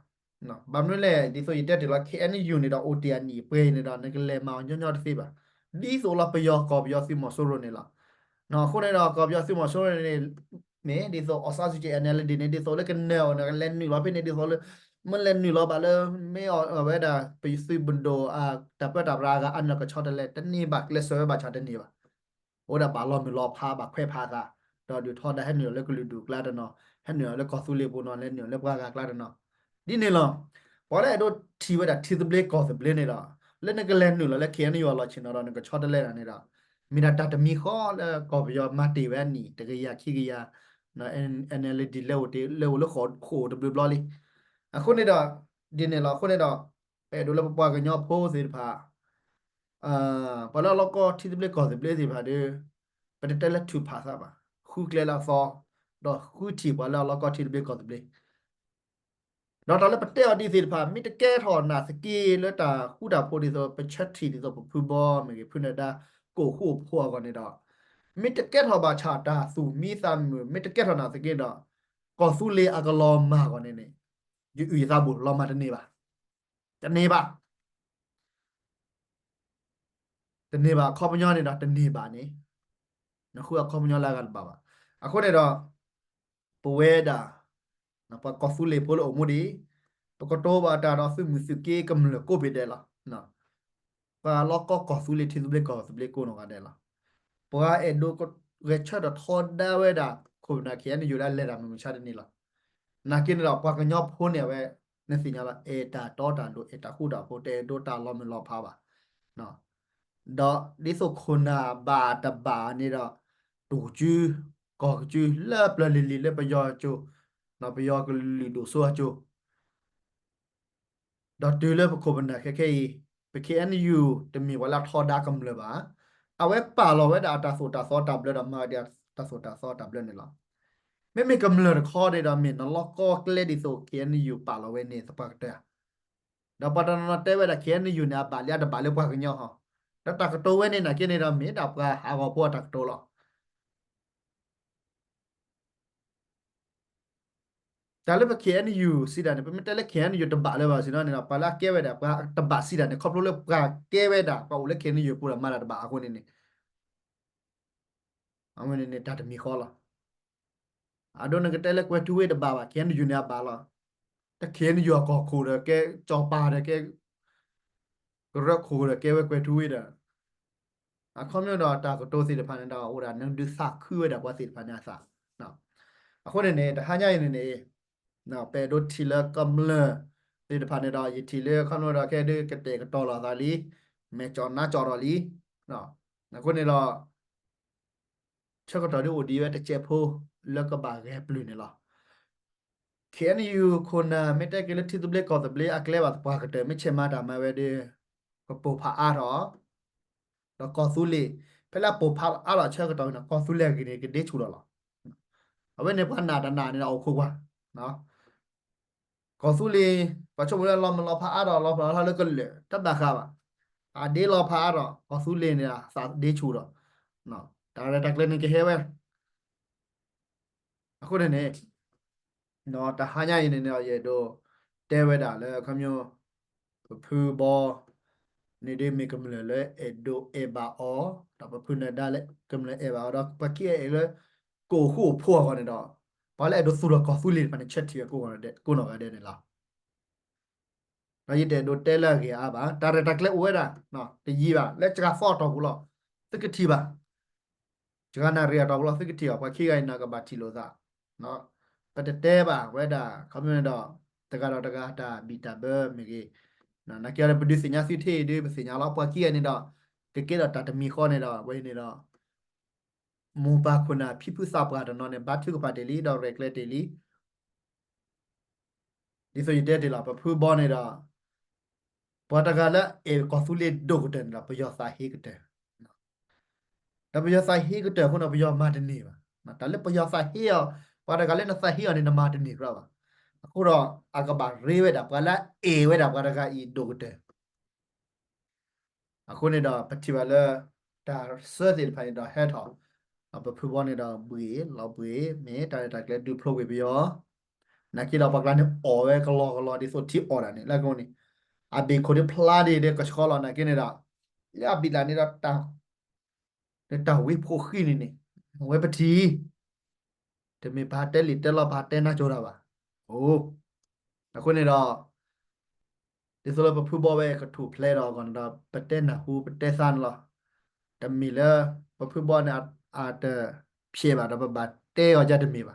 ဘၣ်မနုၤလဲၣ် ဒ်သိးယတဲတ့ၢ်လီၤ K N U န့ၣ်ဒီး အိၣ်တ့ၢ်အနံၣ်အပှဲၤအံၤန့ၣ်ဒီး နကလဲၤမၤအီၤညီညီတသ့ဘၣ်. ဒ်သိးလီၤပယီၤကီၢ်ပယီၤသုးမီၤစိရိၤန့ၣ်လီၤ. အဃိန့ၣ်ဒီး ကီၢ်ပယီၤသုးမီၤစိရိၤန့ၣ် မ့ၢ်ဒ်သိး အောင်ဆန်းစုကြည် N L D န့ၣ် ဒ်သိးလၢကနၢၤအီၤန့ၣ် ကလဲၤနုာ်လီၤဖဲန့ၣ် ဒ်သိးလၢ မ့ၢ်လဲၤနုာ်လီၤဘၣ်လၢ မ့ၢ်အဝဲဒၣ် ပသုးပဒိၣ် တၢ်ပၢတၢ်ပြးအဂၤအါန့ၣ်ဒီး ကဆီတလဲ တန့ၢ်ဘၣ် ကျဲးစၢးဝဲဘၣ်ဆၣ်တန့ၢ်ဘၣ် အိၣ်ဒၣ်ဘၣ်လီၤမုၢ်လီၤဖး ဘၣ်ခွဲးဖးအသး, ဒီးဒုးထီဒါဟဲနုာ်လီၤလၢကလုာ်ဒူၣ်ကျါတနီၤ, ဟဲနုာ်လီၤလၢကီၢ်သူလ့ၤပူၤနီၤ, လဲၤနုာ်လၢပှၤဂၤကျါတနီၤ, ဒ်န့ၣ်လီၤ. ပှၤလၢအဲၣ်ဒိးထံၣ်ဝဲဒၣ်ထံသဘျ့ကီၢ်သဘျ့န့ၣ်ဒီး လၢနကလဲၤနုာ်လီၤလၢ K N U အလီၢ်ဆ့ၣ်နီၤဒီး နကဆီတလဲတၢ်န့ၣ်ဒီး မ့ၢ်ဒၣ်တၢ်တမံၤဃီလၢကီၢ်ပယီၤမၤတ့ၢ်ဝဲအနံၣ် တကယၤခံကယၤ, N L D လဲၤအိၣ်တ့ၢ် လဲၤအိၣ်လၢဃိာ်တဘျုးဘျီလံ. အဃိန့ၣ်ဒီး ဒ်န့ၣ်လီၤ. အဃိန့ၣ်ဒီး ပအဲၣ်ဒိးလၢပပှၤကညီဖိသ့ၣ်တဖၣ် ပှၤလၢအလီၢ်ကီၢ်ထံသဘျ့ကီၢ်သဘျ့သ့ၣ်တဖၣ်ဒီး ပတတဲလၢထုးဖးသးဘၣ်, ဃုကျဲလၢအသီ, ဒီးဃုထံၣ်ပှၤလၢအလီၢ်ကီၢ်ထံသဘျ့ကီၢ်သဘျ့, ဒီးတၢ်လၢပတဲအီၤဒ်သ့ၣ်တဖၣ် မ့ၢ်တကဲထီၣ်နာ်သက့လၢတၢ်ဃူတၢ်ဖိးဒ်သိး ပဆၢထံၣ်ဒ်သိးပဖုဘီမ့ၢ်ဂ့ၤ ဖုနၢၤဒါကိးဃူအိၣ်ဖိအဂီၢ်န့ၣ်ဒီး မ့ၢ်တကဲထီၣ်ဘၣ်ဆၣ်တၢ်သူၣ်မံသးမုာ် မ့ၢ်တကဲထီၣ်နာ်သက့ဒီး ကီၢ်သူလ့ၤအကလီၤမၢ်အဂီၢ်န့ၣ်န့ၣ် ယအုၣ်ယသးဘူးလီၤမၢ်တန့ၢ်ဘၣ်. တန့ၢ်ဘၣ်. တန့ၢ်ဘၣ် အခီပညီန့ၣ်ဒီး တန့ၢ်ဘၣ်န့ၣ် နဃုအခီပညီလၢအဂၤတဘၣ်ဘၣ်. အဃိန့ၣ်ဒီး ပဝဲဒၣ် ပှၤကီၢ်သူလ့ၤဖိလၢအိၣ်မူဒံး ပကတိၤဘၣ်တၢ်ဒီးသုးမုၢ်သုးက့ကမျၢၢ်ကိးဘ့ၣ်ဒဲးလီၤ. ပှၤလီၢ်ကီၢ်ကီၢ်သူလ့ၤထံသဘျ့ကီၢ်သဘျ့ကိးနီၢ်ဂၤဒဲးလီၤ. ပှၤအဲၣ်ဒိးဂဲၤဆၢထၢၣ်ထီဒါဝဲဒၣ် ခိၣ်နၢ် K N U လၢအလဲၤတၢ်မုၢ်မဆါတနံၤလီၤ. နာ်က့န့ၣ်ဒီး ပှၤကညီဖိန့ၣ် အဝဲ နသ့ၣ်ညါလီၤ အဲၣ်တၢ်တီတၢ်လိၤ အဲၣ်တၢ်ဃူတၢ်ဖိး တအဲၣ်ဒိးတၢ်လီၤမုၢ်လီၤဖးဘၣ်. ဒီးဒ်သိးခိၣ်နၢ်ဘၣ်တဘၣ်န့ၣ်ဒီး တူၢ်ကစု ကီၢ်ကစု လၢပျၢၤလံၤလံၤလၢပယီၤကၠိ ပယီၤကလုာ်ဒိၣ်စိအကၠိ ဒီးတုၤလၢပခိၣ်ပနၢ်ခဲခဲအံၤ ပ K N U တမ့ၢ်ပှၤလၢအထီဒါကမျၢၢ်ဘၣ်. အဝဲပာ်လီၤဝဲဒၣ်အတၢ်သိၣ်တၢ်သီတၢ်ဘျၢဒီးမၤဝဲဒၣ်တၢ်သိၣ်တၢ်သီတၢ်ဘျၢန့ၣ်လီၤ. မ့မ့ၢ်ကမျၢၢ်တခီန့ၣ်ဒီး မ့ၢ်နလီၢ်ကီၢ်ကျဲဒ်သိး K N U ပာ်လီၤဝဲန့ၣ်သပှၢ်ကတၢၢ်ဧါ. ဒီးပှၤတနီၤနီၤတဲဝဲဒၣ် K N U န့ၣ် အဘၣ်လၢအတဘၣ်လၢပှၤကညီဟီ, ဒီးတၢ်ကတိၤဝဲန့ၣ်နာ်က့န့ၣ်ဒီး မ့ၢ်ဒၣ်ပှၤဟးဂီၤဖိအတၢ်ကတိၤလီၤ. တၢ်လၢပ K N U စံးတၢ်န့ၣ် ပမ့ၢ်တဲလၢ K N U တဘၣ်လၢၤဘၣ်စံးဒီးန့ၣ်ဒီး ပှၤလၢအကဲဝဲဒၣ် ပှၤတဘၣ်စံးတၢ်န့ၣ် ခီဖျိလၢပှၤကဲဝဲဒၣ် ပှၤအိၣ်လၢ K N U ပူၤဒီးမၤတၢ်တဘၣ်အဃိန့ၣ်န့ၣ် အဝဲန့ၣ်န့ၣ် တၢ်တမံၤဃီလီၤ. အဒိနကတဲလၢကွဲၤထူဝ့ၣ်တဘၣ်ဘၣ် K N U န့ၣ်အဘၣ်လီၤ. တ K N U အကီၢ်ခိၣ်ဒီးကဲ ကၠီၤပၤဒီးကဲ ကရၢခိၣ်ဒီးကဲဝဲကွဲၤထူဝ့ၣ်ဒီး အခီပညီဒီးတၢ်ကတိၤသ့ၣ်တဖၣ်န့ၣ်ဒီး အိၣ်ဒၣ်နဒုးသးခုဝဲဒၣ်ပှၤသ့ၣ်တဖၣ်န့ၣ်အသး. အဃိန့ၣ်န့ၣ် တဟါညါအံၤန့ၣ်န့ၣ် ပအဲၣ်ဒိးထံၣ်လၢကမျၢၢ်သ့ၣ်တဖၣ်န့ၣ်ဒီး ယထံၣ်လၢခီပညီဒီးခဲဒုးကတဲာ်ကတီၤလီၤသးလံ, မဲာ်ကၠီၣ်နါကၠီၣ်ထီၣ်လံ. အဃိန့ၣ်ဒီး ဆၢကတီၢ်ဒုးအိၣ်ဒံးဝဲတစဲးဖိလၢကဘၣ်ဂဲၤပျုၢ်န့ၣ်လီၤ. K N U ခိၣ်နၢ် မ့ၢ်တဲက့ၤလၢထံသဘျ့ကီၢ်သဘျ့အကျဲဘၣ် ပှၤကတၢၢ်မ့ၢ်ဆဲးမၤတၢ်မၤဝဲဒီး ကပိာ်ဖးအါထီၣ် ဒီးကီၢ်သူလ့ၤ ဖဲလၢအပိာ်ဖးအါထီၣ်ဆၢကတီၢ်န့ၣ် ကီၢ်သူလ့ၤအဂ့ၢ်န့ၣ် ကဒ့ဆူၣ်လီၤလီၤ. အဝဲန့ၣ်ပှၤနာ်တနာ်န့ၣ်ဒီးအိၣ်ခိးကွၢ် ကီၢ်သူလ့ၤ ပှၤဆိကမိၣ်လၢလီၤမုၢ်လီၤဖးအါထီၣ် လီၤဖးထီၣ်လၢကလၢာ် တဘၣ်ဃးဘၣ်. အဒ့လီၤဖးအါထီၣ် ကီၢ်သူလ့ၤန့ၣ် သးဒ့ဆူၣ်ဒီး တၢ်ရဲၣ်တၢ်ကျဲၤန့ၣ်ကဟဲဝဲ အဃိန့ၣ်န့ၣ် တဟါညါအံၤန့ၣ်န့ၣ် ယအဲၣ်ဒိးတဲဝဲဒၣ်လၢခီပညီ ပဖုဘီန့ၣ်ဒ်မ့ၢ်ကမျၢၢ်လၢအဲၣ်ဒိးအဲၣ်ဘၣ်အီၤ ဒီးပဖုနၢၤဒါလၢကမျၢၢ်အဲၣ်ဘၣ်အီၤဒီး ပှၤခံဂၤအံၤလၢ ကအိၣ်ဃူအိၣ်ဖိးအဂီၢ်န့ၣ်ဒီး ပှၤလၢအဲၣ်ဒိးသူၣ်ထီၣ်ကီၢ်သူလ့ၤတဖၣ်န့ၣ် ဆၢထံၣ်အကိးဂီၤဒဲး ကိးနီၢ်ဂၤဒဲးန့ၣ်လီၤ. ဒီးယတအဲၣ်ဒိးတဲလၢအဂ့ၢ်အါဘၣ် တၢ်ရဲၣ်တၢ်ကျဲၤအိၣ်ဝဲဒၣ် တယံာ်ဘၣ် လၢစှၤသီအတီၢ်ပူၤလီၤ. သုကထံၣ်ဘၣ် စှၤနၣ်ရံၣ်အတီၢ်ပူၤလီၤ သုကထံၣ်ဘၣ် ပှၤခံဂၤအံၤန့ၣ်ကဘၣ်ထံၣ်လိာ်သး ပတတဲဘၣ်ဝဲဒၣ် ခီပညီန့ၣ်ဒီး တဂၤဒီးတဂၤတၢ်ဘံၣ်တၢ်ဘၢမ့ၢ်ဂ့ၤ, နာ်က့ဒီးပဒုးသ့ၣ်ညါသုထံၣ်ဒုး ပသ့ၣ်ညါလီၤ ပှၤခံဂၤန့ၣ်ဒီး ကကဲထီၣ်တၢ်တမံၤဃီန့ၣ်ဒီး ဝဲန့ၣ်ဒီး မိၢ်ပၢ်ခိၣ်နၢ်ဖံဖုသးပှၢ်တနီၤန့ၣ် ဘါထုကဖၣ်တ့ၢ်လံ ဒီးရဲၣ်ကျဲၤတ့ၢ်လံ ဒ်သိးယတဲတ့ၢ်လီၤ ပဖုဘီန့ၣ်ဒီး ပှၤတဂၤလၢအဲၣ်ကီၢ်သူလ့ၤဒိၣ်ကတၢၢ်န့ၣ်ဒီး ပယီၤသးဟ့ကတၢၢ်, ဒီးပယီၤသးဟ့ကတၢၢ်အဃိန့ၣ် ပယီၤမၤတန့ၢ်ဘၣ်. တၢ်လၢပယီၤသးဟ့အီၤ, ပှၤတဂၤလၢနသးဟ့အီၤန့ၣ် နမၤတန့ၢ်ကြၢးဘၣ်. အဃိဒီး အကဘၣ်ရ့ဝဲဒၣ် ပှၤလၢအအဲၣ်ဝဲဒၣ်ပှၤတဂၤအံၤဒိၣ်ကတၢၢ် အဃိန့ၣ်ဒီး ပထံၣ်ဘၣ်လၢ တၢ်ဆၢသ့ၣ်တဖၣ်န့ၣ်ဒီးဟဲထီၣ်, ဒီးပဖုဘီန့ၣ်ဒီးဘှံးလီၤဘှံး မ့ၢ်တၢ်ရဲၣ်တၢ်ကျဲၤဒုးဖျိကွံာ်ပယီၤ, နာ်က့ဒီးပှၤကျါန့ၣ်အီၣ်ဝဲကလီကလီ ဒ်သိးထံအီၣ်တၢ်န့ၣ် လၢကန့ၣ်, အဘ့ၣ်ခိၣ်ဒုးဖျါဒ်ဒီးကဆှီလီၤ နာ်က့န့ၣ်ဒီး, လၢအဘံၣ်လၢ်န့ၣ်ဒီး တၢ်ဝံဖိဃံန့ၣ်န့ၣ်, အဝဲပထံၣ် တမ့ၢ်ပဟးတဲလံာ်တဲလီၤ ပဟးတဲနၢ်ကၠိတၢ်ဘၣ်. အိ, အဃိန့ၣ်ဒီး ဒ်သိးလၢပဖုဘီဝဲကထူၣ်ဖျဲးဒီးအဂီၢ်န့ၣ်ဒီး ပတဲနၢ်ဟူပတဲသးန့ၣ်လီၤ. တမ့ၢ်လၢ ပဖုဘီန့ၣ် အတဖျဲးဘၣ်ဒီးပဘၣ်တဲအီၤယါတမ့ၢ်ဘၣ်.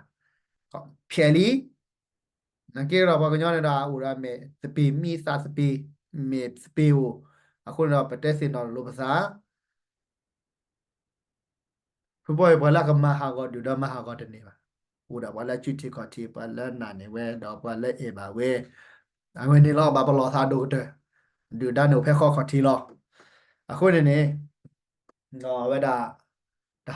ဖျဲးလံ, နာ်က့ဒီးပှၤကညီန့ၣ်ဒီး အအိၣ်ဒီးမဲာ်သပ့ၤမံသးသပ့ၤ, မဲာ်သပ့ၤအိၣ်, အဃိန့ၣ်ဒီးပတဲသ့ၣ်နီၣ်လိာ်ပသး ဖုဘီအံၤ ပှၤလၢအကမၤဟးဂီၤဒုၣ်ဒါမၤဟးဂီၤတန့ၢ်ဘၣ်. အိၣ်ဒၣ်ပှၤလၢအစုထံခီၣ်ထံး ပှၤလၢနာ်န့ၢ်ဝဲ ဒီးပှၤလၢအဲၣ်ဘၣ်ဝဲ, အဝဲန့ၣ်လီၤ ဘၣ်ပလီၢ်သးဒိၣ်ကတၢၢ်, ဒုၣ်ဒါန့ၣ်အိၣ်ဖဲဃီခီၣ်ထံးလီၤ. အဃိန့ၣ်န့ၣ် အဝဲဒၣ် တဟါညါ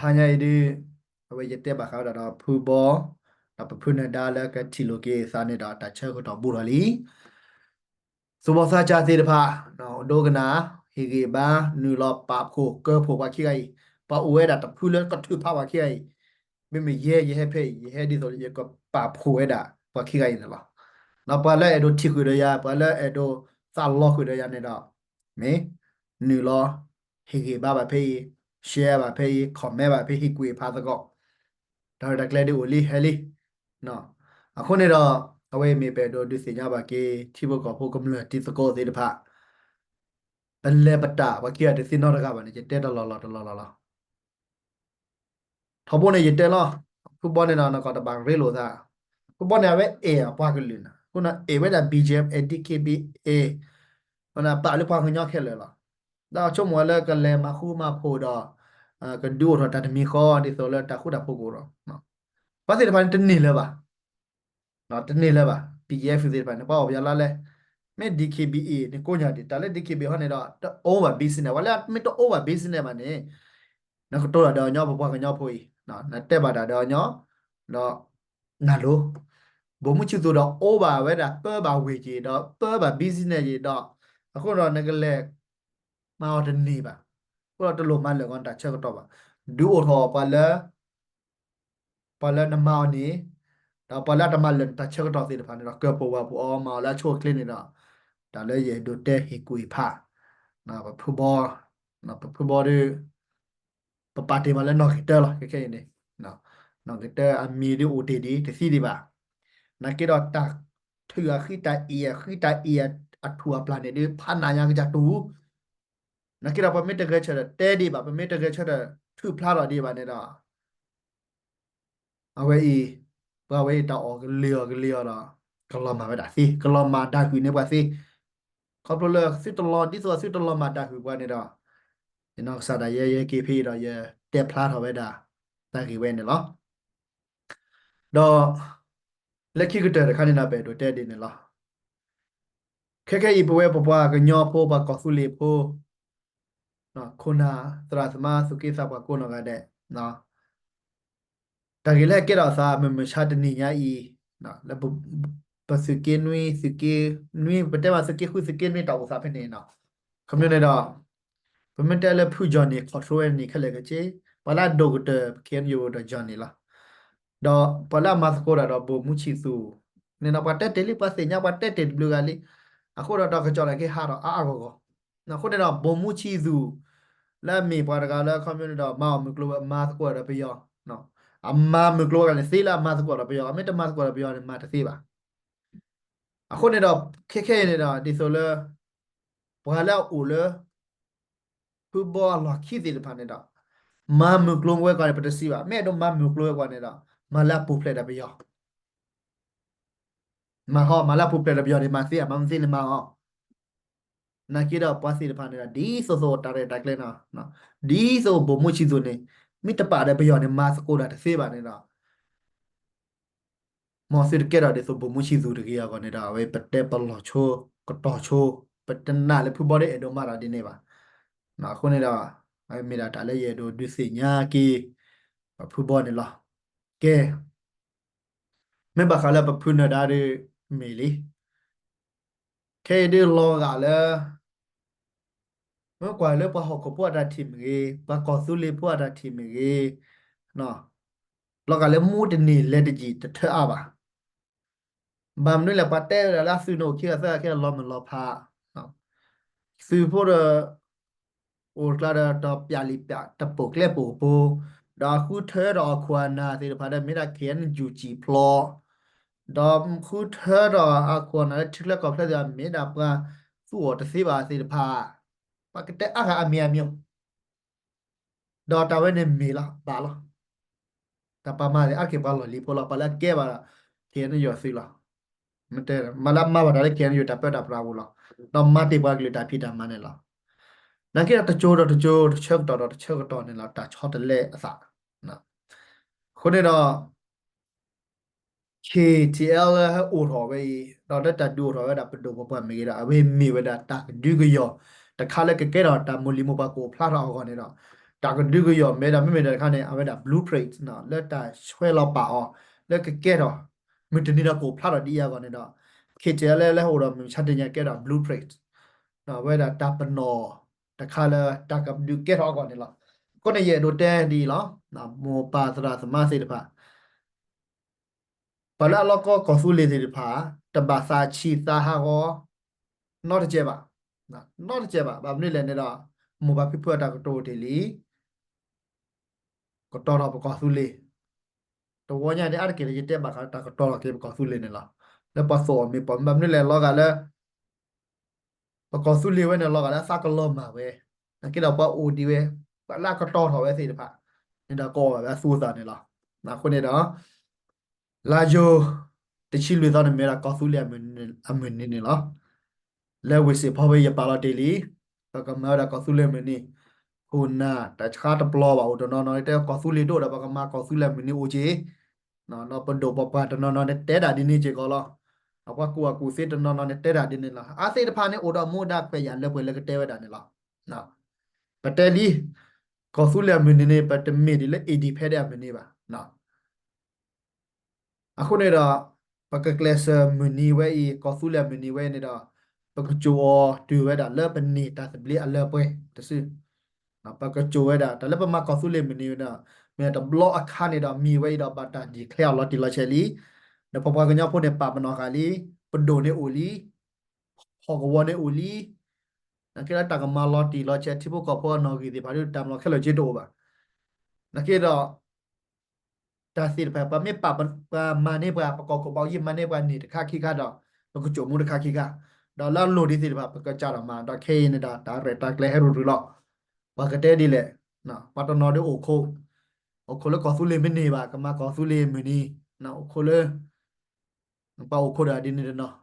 အံၤဒုး အဝဲယတဲဘၣ်ဃးဝဲဒၣ်ဒီးဖုဘီ, ဒီးပဖုနၢၤဒါလၢကထံၣ်လိာ်က့ၤသးန့ၣ်ဒီး တၢ်ဆၢကတီၢ်ဘူးထီၣ်လံ သူၣ်ဘီၣ်သးစၢ်သ့ၣ်တဖၣ်, ဒိကနၣ်, ဟ့ၣ်ဂံၢ်ဘါ, နုာ်လီၤပာ်ဖှိၣ်ကၢဖှိၣ်ပှၤခံဂၤအံၤ, ပှၤအိၣ်ဝဲဒၣ်တဖုလၢကထုးဖးပှၤခံဂၤအံၤ, မ့မ့ၢ်ယဲ ယဟဲဖဲအံၤ ယဟဲဒ်သိးယကပာ်ဖှိၣ်ဝဲဒၣ်ပှၤခံဂၤအံၤန့ၣ်လီၤ. ဒီးပှၤလၢအဲၣ်ဒိးထံၣ်ဃုာ်ဒီးယၤ ပှၤလၢအဲၣ်ဒိးသးလီၤဃုာ်ဒီးယၤန့ၣ်ဒီး, မ့ၢ်နုာ်လီၤ ဟ့ၣ်ဂံၢ်ဘါဘၣ်ဖဲအံၤ, share ဘၣ်ဖဲအံၤ, comment ဘၣ်ဖဲအံၤ ဟ့ၣ်ကွံာ်ဖးသကိး, တၢ်ရဲၣ်တၢ်ကျဲၤဒုးအိၣ်လံဟဲလံ အဃိန့ၣ်ဒီး အဝဲအံၤမ့ၢ်ပအဲၣ်ဒိးဒုးသ့ၣ်ညါဘၣ်က့ၤ ထံဖိကီၢ်ဖိကမျၢၢ်တံၤသကိးသ့ၣ်တဖၣ်, ပလဲၤပတၢ်ပှၤခံဂၤတသ့နီတဂၤဘၣ်န့ၣ် ယတဲတလီၢ်လီၢ်တလီၢ်လီၢ်လီၤ. ထီဘိန့ၣ်ယတဲလီၤ, ဖုဘီန့ၣ်ဒီးနကီၢ်တဘၣ်ရ့လိာ်သး, ဖုဘီန့ၣ် အဝဲအဲၣ်အပှၤကလုာ်န့ၣ် အဃိန့ၣ်အဲၣ်ဝဲဒၣ် ဘီၣ်ကၠ့ၣ် အဲၣ် ဒံၣ်ခ့ဘံၣ်အ့ၣ်, အဃိန့ၣ်ပာ်လၢပှၤကညီခဲလၢာ်လီၤ. ဒီးဆိကမိၣ်ဝဲလၢကလဲၤမၤဃူမၤဖိးဒီး ကဒုးအိၣ်ထီၣ်တၢ်တမံၤဃီ ဒ်သိးလၢတၢ်ဃူတၢ်ဖိးကအိၣ်ဒီး ပှၤသ့ၣ်တဖၣ်န့ၣ်တန့ၢ်လၢၤဘၣ်, တန့ၢ်လၢၤဘၣ်. ပီၣ်ကၠ့ၣ်အ့ၣ်သ့ၣ်တဖၣ်န့ၣ် ပှၤအီၣ်ပယီၤလါလဲၣ်, မ့ၢ် ဒံၣ်ခ့ဘံၣ်အ့ၣ် န့ၣ်ကိးညါဒံး တၢ်လၢ ဒံၣ်ခ့ဘံၣ်အ့ၣ် ဟီန့ၣ်ဒီး တ own ဘၣ် business ဘၣ်, လၢမ့ၢ်တ own ဘၣ် business ဘၣ်န့ၣ် နကတိၤတၢ်ဒီးအညီ ပပှၤကညီဖိအံၤ, နတဲဘၣ်တၢ်ဒီးအညီ, ဒီး နလိၤ, ဘိၣ်မုၢ်ဆံသူးဒီး own ဘၣ်ဝဲဒၣ် ပၢဘၣ်ဝ့ၢ်က့ၤဒီး ပၢဘၣ် business က့ၤဒီး, အဃိဒီးနကလဲၤ မၤအီၤတန့ၢ်ဘၣ်. အဃိဒီးတလိၣ်မၤလၢာ်ဂီၤတၢ်ဆၢကတီၢ်ဘၣ်. ဒုးအိၣ်ထီၣ်ပှၤလၢ ပှၤလၢနမၤအီၤန့ၣ်, တ ဒီးပှၤလၢအတမၤလၢာ်နတၢ်ဆၢကတီၢ်သ့ၣ်တဖၣ်န့ၣ်ဒီး ကၢၤပိာ်ဝဲပူၤအီၤ မၤအီၤလၢအဆိအချ့န့ၣ်ဒီး တၢ်လၢယအဲၣ်ဒိးတဲဟ့ၣ်ကူၣ်အံၤဖး ပဖုဘီ ပဖုဘီဒီး ပပာ်တ့ၢ်မးလၢနီၣ်ဂံၢ်တၢလီၤ ခဲခဲအံၤန့ၣ် နီၣ်ဂံၢ်တၢအမံၤဒုးအိၣ်တ့ၢ်ဒံး တသံဒံးဘၣ်. နာ်က့ဒီးတၢ်ထုးအဃံတၢ်အ့ၣ်အဃံတၢ်အ့ၣ် အထူၣ်အပျၢ်န့ၣ်ဒုး ဖးနးညါကစၢ်တူၢ် နာ်က့ဒီးပမ့ၢ်တဂဲၤဆၢထၢၣ်တဲဒံးဘၣ် ပမ့ၢ်တဂဲၤဆၢထၢၣ်ထုးဖျါထီၣ်ဒံးဘၣ်န့ၣ်ဒီး အဝဲအံၤ ပှၤဝဲအံၤတၢ်အီၣ်ကလံၤအီၤကလံၤအီၤဒီး ကလီၤမၢ်ဝဲဒၣ်သ့ ကလီၤမၢ်ဒၣ်ဟုၣ်န့ၢ်ပှၤသ့ ခီဖျိလၢသုတလီၤ ဒ်သိးသုတလီၤမၢ်ဒၣ်ဟုၣ်ပှၤန့ၣ်ဒီး ယနီၢ်ကစၢ်ဒၣ်ယဲယဲက့ၤဖဲအံၤဒီး ယတဲဖျါထီၣ်ဝဲဒၣ် တၢ်ဂ့ၢ်ဝဲန့ၣ်လီၤ. ဒီး လၢခံကတၢၢ်တခါန့ၣ်ဒီး ပအဲၣ်ဒိးတဲဒ်န့ၣ်လီၤ. ခဲခဲအံၤပဝဲပပှၤကညီဖိ ပှၤကီၢ်သူလ့ၤဖိ ခိၣ်နၢ်သရၣ်သမါ သူၣ်က့သးပှၢ်ကိးနီၢ်ဂၤဒဲး တၢ်ဂ့ၢ်လၢဟဲကဲထီၣ်သးမုၢ်မဆါတနံၤညါအံၤ လၢ ပသုးက့နွံ သုးက့ နွံ ပတဲမးသုးက့ဃု သုးက့နွံတၢ်အိၣ်သးဖဲန့ၣ်နီၤ. ခီပညီန့ၣ်ဒီး ပမ့ၢ်တဲလၢဖု Johnny control ဝဲန့ၣ်ခဲလၢာ်ခဲဆ့ ပှၤလၢအဒိၣ်ကတၢၢ် ခဲအံၤန့ၣ်ဒီး Johnny လီၤ. ဒီးပှၤလၢအမၤသကိးတၢ်ဒီး ဗိုလ်မှူးချစ်သူ န့ၣ်ဒီး ပှၤတဲတ့ၢ်လံ ပှၤသ့ၣ်ညါ ပှၤတဲတ့ၢ်တဘျုးဂၤလံ. အဃိဒီးတၢ်ကစီၣ်န့ၣ်က့ၤဟးထီၣ်အါအါဂီၢ်ဂီၢ် အဃိန့ၣ်ဒီး ဗိုလ်မှူးချစ်သူ လၢအမ့ၢ်ပှၤတဂၤလၢခီပညီန့ၣ်ဒီး မၤအီၣ်မုၢ်ကျိၤဝဲ မၤသကိးဒီးပယီၤ အမၤမုၢ်ကျိၤဝဲဒၣ်န့ၣ် သ့လၢအမၤသကိးဒီးပယီၤ အမ့ၢ်တမၤသကိးဒီးပယီၤန့ၣ် မၤတသ့ဘၣ်. အဃိန့ၣ်ဒီး ခဲခဲအံၤန့ၣ်ဒီး ဒ်သိးလၢ ပှၤလၢအအိၣ်လၢ ဖုဘီအလီၢ်ခံသ့ၣ်တဖၣ်န့ၣ်ဒီး မၤမုၢ်ကျိၤဝဲကွၢ်န့ၣ် ပတသ့ဘၣ်. မ့ၢ်အဲၣ်ဒိးမၤမုၢ်ကျိၤဝဲကွၢ်န့ၣ်ဒီး မၤလၢအပူၤဖျဲးဒီးပယီၤ မၤဟီ မၤလၢအပူၤဖျဲးဒီးပယီၤန့ၣ် မၤသ့ဧါ, မၤမ့ၢ်သ့န့ၣ်မၤဟီ. နာ်က့ဒီးပှၤသ့ၣ်တဖၣ်န့ၣ်ဒီး ဒ်သိးသိးတၢ်ရဲၣ်တၢ်ကျဲၤနီၤ, ဒ်သိးဗိုလ်မှူးချစ်သူန့ၣ် မ့ၢ်တပာ်ဒီးပယီၤန့ၣ် မၤသကိးတၢ်တသ့ဘၣ်န့ၣ်ဒီး မ်သုတကဲထီၣ်ဒ်သိးဗိုလ်မှူးချစ်သူတဂ့ၤအဂီၢ်န့ၣ်ဒီး အဝဲပတဲပလီၢ်ဆိ ကတီၢ်ဆိ ပတနာ်လၢဖုဘီဒ်အဲၣ်ဒိးမၤတၢ်ဒ်န့ၣ်ဘၣ်. အဃိန့ၣ်ဒီး အဝဲမ့ၢ်ဒၣ်တၢ်လၢယအဲၣ်ဒိးဒုးသ့ၣ်ညါက့ၤ ပဖုဘီန့ၣ်လီၤ. ကဲ မ့ၢ်ဘၣ်ဃးလၢပဖုနၢၤဒါဒီး မ့ၢ်လံ ခဲအံၤဒုးလီၤဂာ်လၢ မ့ၢ်ကွၢ်လၢပှၤဟီၣ်ခိၣ်ဖိအတၢ်ထံၣ်မ့ၢ်ဂ့ၤ, ပှၤကီၢ်သူလ့ၤဖိအတၢ်ထံၣ်မ့ၢ်ဂ့ၤ, လီၤဂာ်လၢမူတန့ၢ်လဲၤတယံာ်တထၢအါဘၣ်. ဘၣ်မနုၤလဲၣ် ပှၤတဲဝဲဒၣ်လၢအသုးန့ၣ်အိၣ်ခံဂၤသၢဂၤခဲလၢာ်လီၤမုၢ်လီၤဖး, သုးဖိဒီး အိၣ်ကျါဒီး တပျၢ်လံၤပျၢ်တပိာ်ကျဲပိာ်ဖိ, ဒီးဃုထၢဒီးအခိၣ်အနၢ်သ့ၣ်တဖၣ်ဒီး မ့ၢ်ဒၣ် KNU ကံၣ်ဖျီ, ဒီးဃုထၢဒီးအခိၣ်အနၢ်လၢထံချၢကီၢ်ချၢသ့ၣ်တဖၣ် မ့ၢ်ဒၣ်ပှၤသူအီၤတသ့ဘၣ်သ့ၣ်တဖၣ်, ပှၤကတဲအါဂၤအမံၤအမံၤ ဒီးတၢ်ဝဲန့ၣ်မ့ၢ်လီၤ ဘၣ်လီၤ. တၢ်ပာ်မၤန့ၣ် အါတက့ၢ်ပှၤလီၢ်လံၤဖိလီၤ, ပှၤလၢအကဲဘၣ် KNU သုးလီၤ. မ့ၢ်တဲ မၤလၢအမၤဘၣ်တၢ်လၢ KNU တၢ်ပၢတၢ်ပြးပူၤလီၤ. ဒီးမၤတ့ၢ်ပှၤကလုာ်တၢ်ဖံးတၢ်မၤန့ၣ်လီၤ. နာ်က့ဒီးတကၠိဒီးတကၠိ တဆၢကတီၢ်ဒီးတဆၢကတီၢ်န့ၣ်လီၤ တၢ်ဆီတလဲအသး. အဃိန့ၣ်ဒီး KTLA လၢဟဲအိၣ်ထီၣ်ဝဲအံၤ ဒီးလၢတၢ်ဒုးအိၣ်ထီၣ်ဝဲဒၣ်ပဒိၣ်ပပှၢ်မ့ၢ်ဂ့ၤဒီး အဝဲမ့ၢ်ဝဲဒၣ်တၢ်ကဒုကယီၢ်တခါလၢကကဲထီၣ်တၢ်မိၢ်လံၤမိၢ်ပှၢ်ကအိၣ်ဖျါထီၣ်အဂီၢ်န့ၣ်ဒီး တၢ်ကဒုကယီၢ်မ့ၢ်ဒီးမ့မ့ၢ်ဒီးတခါန့ၣ် အဝဲဒၣ် blueprint လၢတၢ်ဆွဲလီၤပာ်အီၤ လၢကကဲထီၣ် မုၢ်တနံၤဒီးကအိၣ်ဖျါထီၣ်ဒ်အံၤအဂီၢ်န့ၣ်ဒီး KTLA လၢဟဲအိၣ်ဒီးမုၢ်မဆါတနံၤညါကဲထီၣ် blueprint အဝဲဒၣ်တၢ်ပနီၣ်တခါလၢတၢ်ကဒုးကဲထီၣ်အဂီၢ်န့ၣ်လီၤ. အဃိန့ၣ်ယအဲၣ်ဒိးတဲဒ်အံၤလီၤ. မိၢ်ပၢ်သရၣ်သမါသ့ၣ်တဖၣ် ပှၤလၢအလီၢ်ကီၢ်ကီၢ်သူလ့ၤသ့ၣ်တဖၣ် တဘၣ်သးဆံးသးဟးဂီၤ နီတစဲးဘၣ်, နီတစဲးဘၣ်. ဘၣ်မနုၤလဲၣ်န့ၣ်ဒီး မိၢ်ပၢ်ဖံဖုအတၢ်ကတိၤအိၣ်တ့ၢ်လံ ကတီၤထီၣ်ပကီၢ်သူလ့ၤ, တဝီညါန့ၣ် အါတက့ၢ်လၢယတဲဘၣ်ဃးတၢ်ကတီၤထီၣ်က့ၤပကီၢ်သူလ့ၤန့ၣ်လီၤ. လၢပှၤသိၣ်အီၤမ့ၢ်ပိာ်မုၣ် ဘၣ်မနုၤလဲၣ် လီၤဂာ်လၢ ပကီၢ်သူလ့ၤဝဲန့ၣ် လီၤဂာ်လၢအသးကလီၤမၢ်ဝဲ, နာ်က့ဒီးပှၤအိၣ်ဒံးဝဲ ပှၤလၢအကတီၤထီၣ်ဝဲသ့ၣ်တဖၣ်န့ၣ်ဒီး ကအီၣ်ဘၣ်ဝဲအသူအသးန့ၣ်လီၤ. အဃိန့ၣ်ဒီး လါယူၤ တဆံလွံၢ်သီန့ၣ် မ့ၢ်ဝဲဒၣ်ကီၢ်သူလ့ၤအမုၢ်နံၤန့ၣ်လီၤ. လၢဝ့ၢ်စ့ၣ်ဖီဖဲယပာ်လီၤတ့ၢ်လံ, ပကမၤဝဲဒၣ်ကီၢ်သူလ့ၤမုၢ်နံၤ, ခိၣ်နၢ်တၢ်ဆါတပျီဘၣ်အိၣ်တနီၤနီၤ တဲကီၢ်သူလ့ၤဒိၣ်ဒီး ပကမၤကီၢ်သူလ့ၤမုၢ်နံၤအိၣ်က့ၤ, ဒီးပဒိၣ်ပပှၢ်တနီၤနီၤန့ၣ် တဲဒၣ်ဒ်န့ၣ်စ့ၢ်ကီးလီၤ. အပှၤကူၣ်ဘၣ်ကူၣ်သ့တနီၤနီၤန့ၣ် တဲဒၣ်ဒ်န့ၣ်လီၤ. အဝဲသ့ၣ်တဖၣ်န့ၣ် အိၣ်ဒီးမူဒါခွဲးယာ်လၢပှဲၤလၢကတဲဝဲဒၣ်န့ၣ်လီၤ. ပတဲလံ, ကီၢ်သူလ့ၤအမုၢ်နံၤန့ၣ် ပတမ့ၢ်ဒ်လၢ independent အမုၢ်နံၤဘၣ်. အဃိန့ၣ်ဒီး ပကကျဲးစၢးမုၢ်နံၤဝဲအံၤ ကီၢ်သူလ့ၤအမုၢ်နံၤဝဲအံၤန့ၣ်ဒီး ပကစိာ်အီၤတုၤဝဲဒၣ်လၢပန့ၢ်တၢ်သဘျ့အလၢပှဲၤတစု, ပကစိာ်ဝဲဒၣ် တၢ်လၢပမၤကီၢ်သူလ့ၤမုၢ်နံၤဝဲဒီး မ့ၢ်တဘျီအခါန့ၣ်ဒီး မံၤဝဲအံၤဒီးဘၣ်တၢ် declare အီၤလီၤတံၢ်လီၤဆဲးလံ. ဒီးပပှၤကညီဖိန့ၣ် ပာ်ပနီၣ်ဃာ်လံ, ပဒိၣ်န့ၣ်အိၣ်လံ, ဟီၣ်ကဝီၤန့ၣ်အိၣ်လံ, နာ်က့ဒီးတၢ်ကမၤလီၤတံၢ်လီၤဆဲး ထံဖိကီၢ်ဖိအနီၣ်ဂံၢ်သ့ၣ်တဖၣ်ဒီး တၢ်မၤလီၤခဲလၢာ်က့တအိၣ်ဘၣ်. နာ်က့ဒီး တၢ်သ့ၣ်တဖၣ် ပမ့ၢ်ပာ်ပှၤမၤန့ၢ်ပှၤ ပကီၢ်ခိၣ်ဘၣ်ယံၤမၤန့ၢ်ပှၤန့ၢ်တခါခံခါဒီး ပကစိာ်မူတခါခံခါ, ဒီးလၢအလိၣ်ဒံးသ့ၣ်တဖၣ် ပကစးထီၣ်မၤ, ဒီးခဲအံၤန့ၣ်ဒီး တၢ်ရဲၣ်တၢ်ကျဲၤဟဲရူၤရူၤလီၤ. ပှၤကတဲဒ်လဲၣ်, ပှၤတနီၤဒီးအိၣ်ခိး, အိၣ်ခိးလၢကီၢ်သူလ့ၤမ့ၢ်န့ၢ်ဘၣ် ကမၤကီၢ်သူလ့ၤမုၢ်နံၤ, အိၣ်ခိးလၢ ပှၤအိၣ်ခိးဒီးဒ်န့ၣ်တနီၤ,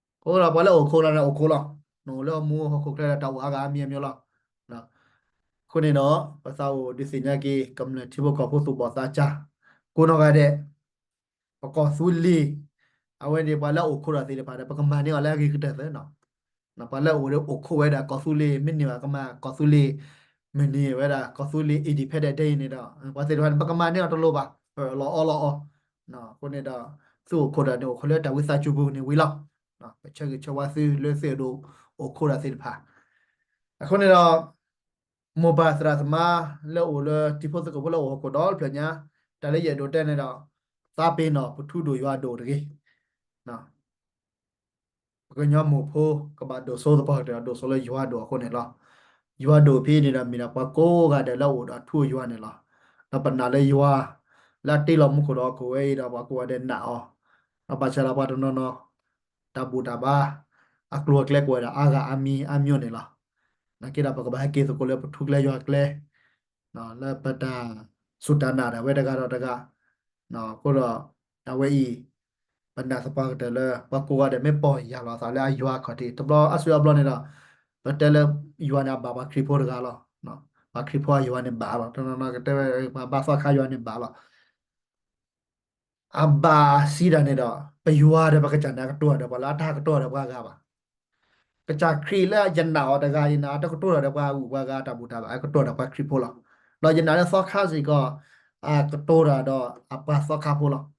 အဃိဒီးပှၤလၢအိၣ်ခိးလီၤန့ၣ်အိၣ်ခိးလီၤ, နအိၣ်လၢအမူဟီၣ်ခိၣ်ချၢဒီးတၢ်အိၣ်အါဂၤအါမံၤအါမံၤလီၤ. အဃိန့ၣ်ဒီး ပသးအိၣ်ဒုးသ့ၣ်ညါက့ၤ ကမျၢၢ်ထံဖိကီၢ်ဖိသူၣ်ဘီၣ်သးစၢ် ကိးနီၢ်ဂၤဒဲး, ပကီၢ်သူလ့ၤ, အဝဲန့ၣ်ပှၤလၢအအိၣ်ခိးတၢ်သ့ၣ်တဖၣ်ဒီး ပကမၤန့ၢ်အီၤလၢအဂ့ၤကတၢၢ်သၢနီၤ. ပှၤလၢအအိၣ်ဒီးအိၣ်ခိးဝဲဒၣ်ကီၢ်သူလ့ၤ မ့ၢ်န့ၢ်ဘၣ်ကမၤကီၢ်သူလ့ၤ မ့ၢ်န့ၢ်ဝဲဒၣ်ကီၢ်သူလ့ၤ independent ဒ်အံၤန့ၣ်ဒီး ပှၤသ့ၣ်တဖၣ်န့ၣ် ပကမၤန့ၢ်အီၤတလိၤဘၣ် ပအၢၣ်လီၤအီလီၤအီၤ. အဃိန့ၣ်ဒီး သုအိၣ်ခိးတၢ်န့ၣ် အိၣ်ခိးလၢတၢ်ဝံသးစူၤပူၤန့ၣ်ဝံၤလီၤ. ပဆၢဂ့ၤဆၢဝါသုလၢသုအဲၣ်ဒိးအိၣ်ခိးတၢ်သ့ၣ်တဖၣ် အဃိန့ၣ်ဒီး မိၢ်ပၢ်သရၣ်သမါလၢအအိၣ်လၢထံဖိကီၢ်ဖိလၢအိၣ်ဟီၣ်ခိၣ်ဒီဖျၢၣ်ညါ, တၢ်လၢယအဲၣ်ဒိးတဲန့ၣ်ဒီး သးပ့ၤနီၣ်ပထူဒိၣ်ယွၤဒိၣ်တဂ့ၤ. ပကညီမိၢ်ဖိကဘၣ်ဒိၣ်စိသပှၢ်ကတၢၢ်ဒီး ဒိၣ်စိလၢယွၤဒိၣ်အဃိန့ၣ်လီၤ. ယွၤဒိၣ်ဖဲန့ၣ်ဒီး မ့ၢ်ဒၣ်ပှၤကိးဂၤဒဲးလၢအအိၣ်ဒီးထူယွၤန့ၣ်လီၤ. ဒီးပနာ်လၢယွၤ လၢအတ့လီၤမူခိၣ်ဒီးဟီၣ်ခိၣ်ဝဲအံၤဒီး ပှၤကိးဂၤဒဲးနာ်အီၤ, ဒီးဘၣ်ဆၣ်ဒီးပှၤတနီၤနီၤ တၢ်ဘူၣ်တၢ်ဘါ အကျိၤအကျဲကိးဝဲဒၣ်အါဂၤအါမံၤအါမံၤန့ၣ်လီၤ. နာ်က့ဒီးပကဘၣ်ဟဲက့ၤသကိးလၢပထူကျဲယွၤကျဲ လၢပတၢ်စူၢ်တၢ်နာ်ဒီးအဝဲတဂၤဒီးတဂၤ, အဃိဒီး အဝဲအံၤ ပနာ်သပှၢ်ကတၢၢ်လၢ ပှၤကိးဂၤဒဲးမ့ၢ်ပီၢ်ယၢ်လီၤအသးလၢအယွၤအခီၣ်ထံး တဘျီအါစုအါဘျီန့ၣ်ဒီး ပတဲလၢယွၤန့ၣ်အဘၣ်ပှၤခရံာ်ဖိတဂၤလီၤ. ပှၤခရံာ်ဖိအယွၤန့ၣ်ဘၣ်လီၤ. တနီၤနီၤကတဲဝဲ ပှၤဘါသီခါယွၤန့ၣ်ဘၣ်လီၤ. အဘၣ်အစံးဒၣ်န့ၣ်ဒီး ပယွၤဒီးပကစၢ်န့ၣ် အကတိၤဒီးပှၤလၢအတၢ်ကတိၤဒီးပှၤဂၤဘၣ်. ကစၢ်ခရံာ်လၢယနာ်အီၤတဂၤအံၤန့ၣ် အတကတိၤဒီးပှၤဂုၤပှၤဂၤတၢ်ဘူၣ်တၢ်ဘါ အကတိၤဒီးပှၤခရံာ်ဖိလီၤ. ဒီးယနာ်လၢသီခါစ့ၢ်ကီး အကတိၤတၢ်ဒီးအပှၤသီခါဖိလီၤ.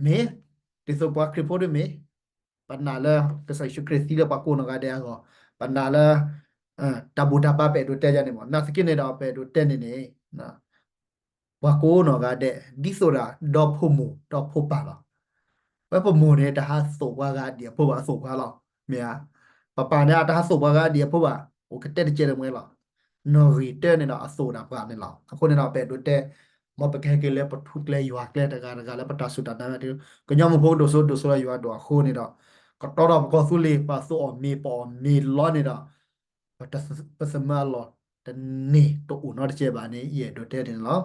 မ့ၢ် ဒ်သိးပှၤခရံာ်ဖိဒ်မ့ၢ် ပနာ်လၢကစၢ်ယ့ၣ်ၡူးခရံာ်သံလၢပှၤကိးနီၢ်ဂၤဒဲးအဂီၢ်, ပနာ်လၢ တၢ်ဘူၣ်တၢ်ဘါပအဲၣ်ဒိးတဲယၤန့ၣ်မ့ၢ် နာ်သက့န့ၣ်ဒီးပအဲၣ်ဒိးတဲန့ၣ်န့ၣ် ပှၤကိးနီၢ်ဂၤဒဲး ဒ်သိးဒၣ်ဒီဖိမိၢ်ဒီဖိပၢ်လီၤ. ဝဲပမိၢ်န့ၣ် တဟးသိၣ်ပှၤဂၤဒံးအဖိဘၣ် အသိၣ်ပှၤလီၤ. မ့ၢ်ဧါ. ပပၢ်န့ၣ် အတဟးသိၣ်ပှၤဂၤဒံးအဖိဘၣ် အိၣ်ကတဲတကဲတမှဲလီၤ. နီၣ်ဂံၢ်တၢန့ၣ်ဒီး အသိၣ်ဒၣ်ပှၤန့ၣ်လီၤ. အဃိန့ၣ်ဒီး ပအဲၣ်ဒိးတဲ မ်ပကဟဲက့ၤလၢပထူကျဲယွၤကျဲတဂၤတဂၤလၢပတၢ်စူၢ်တၢ်နာ်ဝဲ ကညီမိၢ်ဖိကဒိၣ်စိဒိၣ်စိလၢယွၤဒိၣ်အဃိန့ၣ်ဒီး ကတီဒီးပကီၢ်သူလ့ၤ ပှၤသူအီၣ်မ့ၤ ပအီၣ်မ့ၤလီၤန့ၣ်ဒီး ပသမၢအလီၢ်တန့ၢ်တအိၣ်နီတစဲးဘၣ်န့ၣ် ယအဲၣ်ဒိးတဲန့ၣ်လီၤ.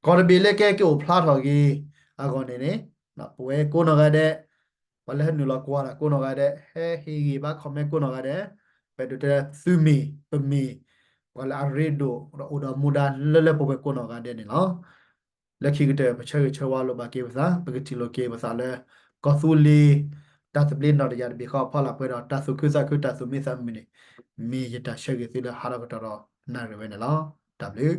ကီၢ်တဘ့ၣ်လၢကဟဲက့ၤအိၣ်ဖျါထီၣ်က့ၤအဂီၢ်န့ၣ်န့ၣ် ပဝဲကိးနီၢ်ဂၤဒဲး ပှၤလၢဟဲနုာ်လီၤကွၢ်တၢ်ကိးနီၢ်ဂၤဒဲး ဟဲဟ့ၣ်ဂံၢ်ဘါ comment ကိးနီၢ်ဂၤဒဲး ပအဲၣ်ဒိးတဲသုမ့ၢ်ပမ့ၢ် ပှၤလၢအရ့ဒိၣ်ဒီးအိၣ်ဒီးမူဒါလၢလၢပှဲၤပှဲၤကိးနီၢ်ဂၤဒဲးန့ၣ်လီၤ. လၢခံကတၢၢ် ပဆၢဂ့ၤဆၢဝါလိာ်ဘၣ်က့ၤပသး ပကထံၣ်လိာ်က့ၤပသးလၢ ကီၢ်သူလ့ၤ တၢ်သဘျ့နီၣ်တယၢ်တဘ့ၣ်ဃီအဖီလာ်ပှဲၤဒီး တၢ်သူၣ်ခုသးခု တၢ်သူၣ်မံသးမုာ်န့ၣ် မ့ၢ်ယတၢ်ဆၢဂ့ၤသုလၢဟါလီၤကတီၢ်ဒီးနၣ်ရံၣ်ဝဲန့ၣ်လီၤ. တၢ်ဘျုး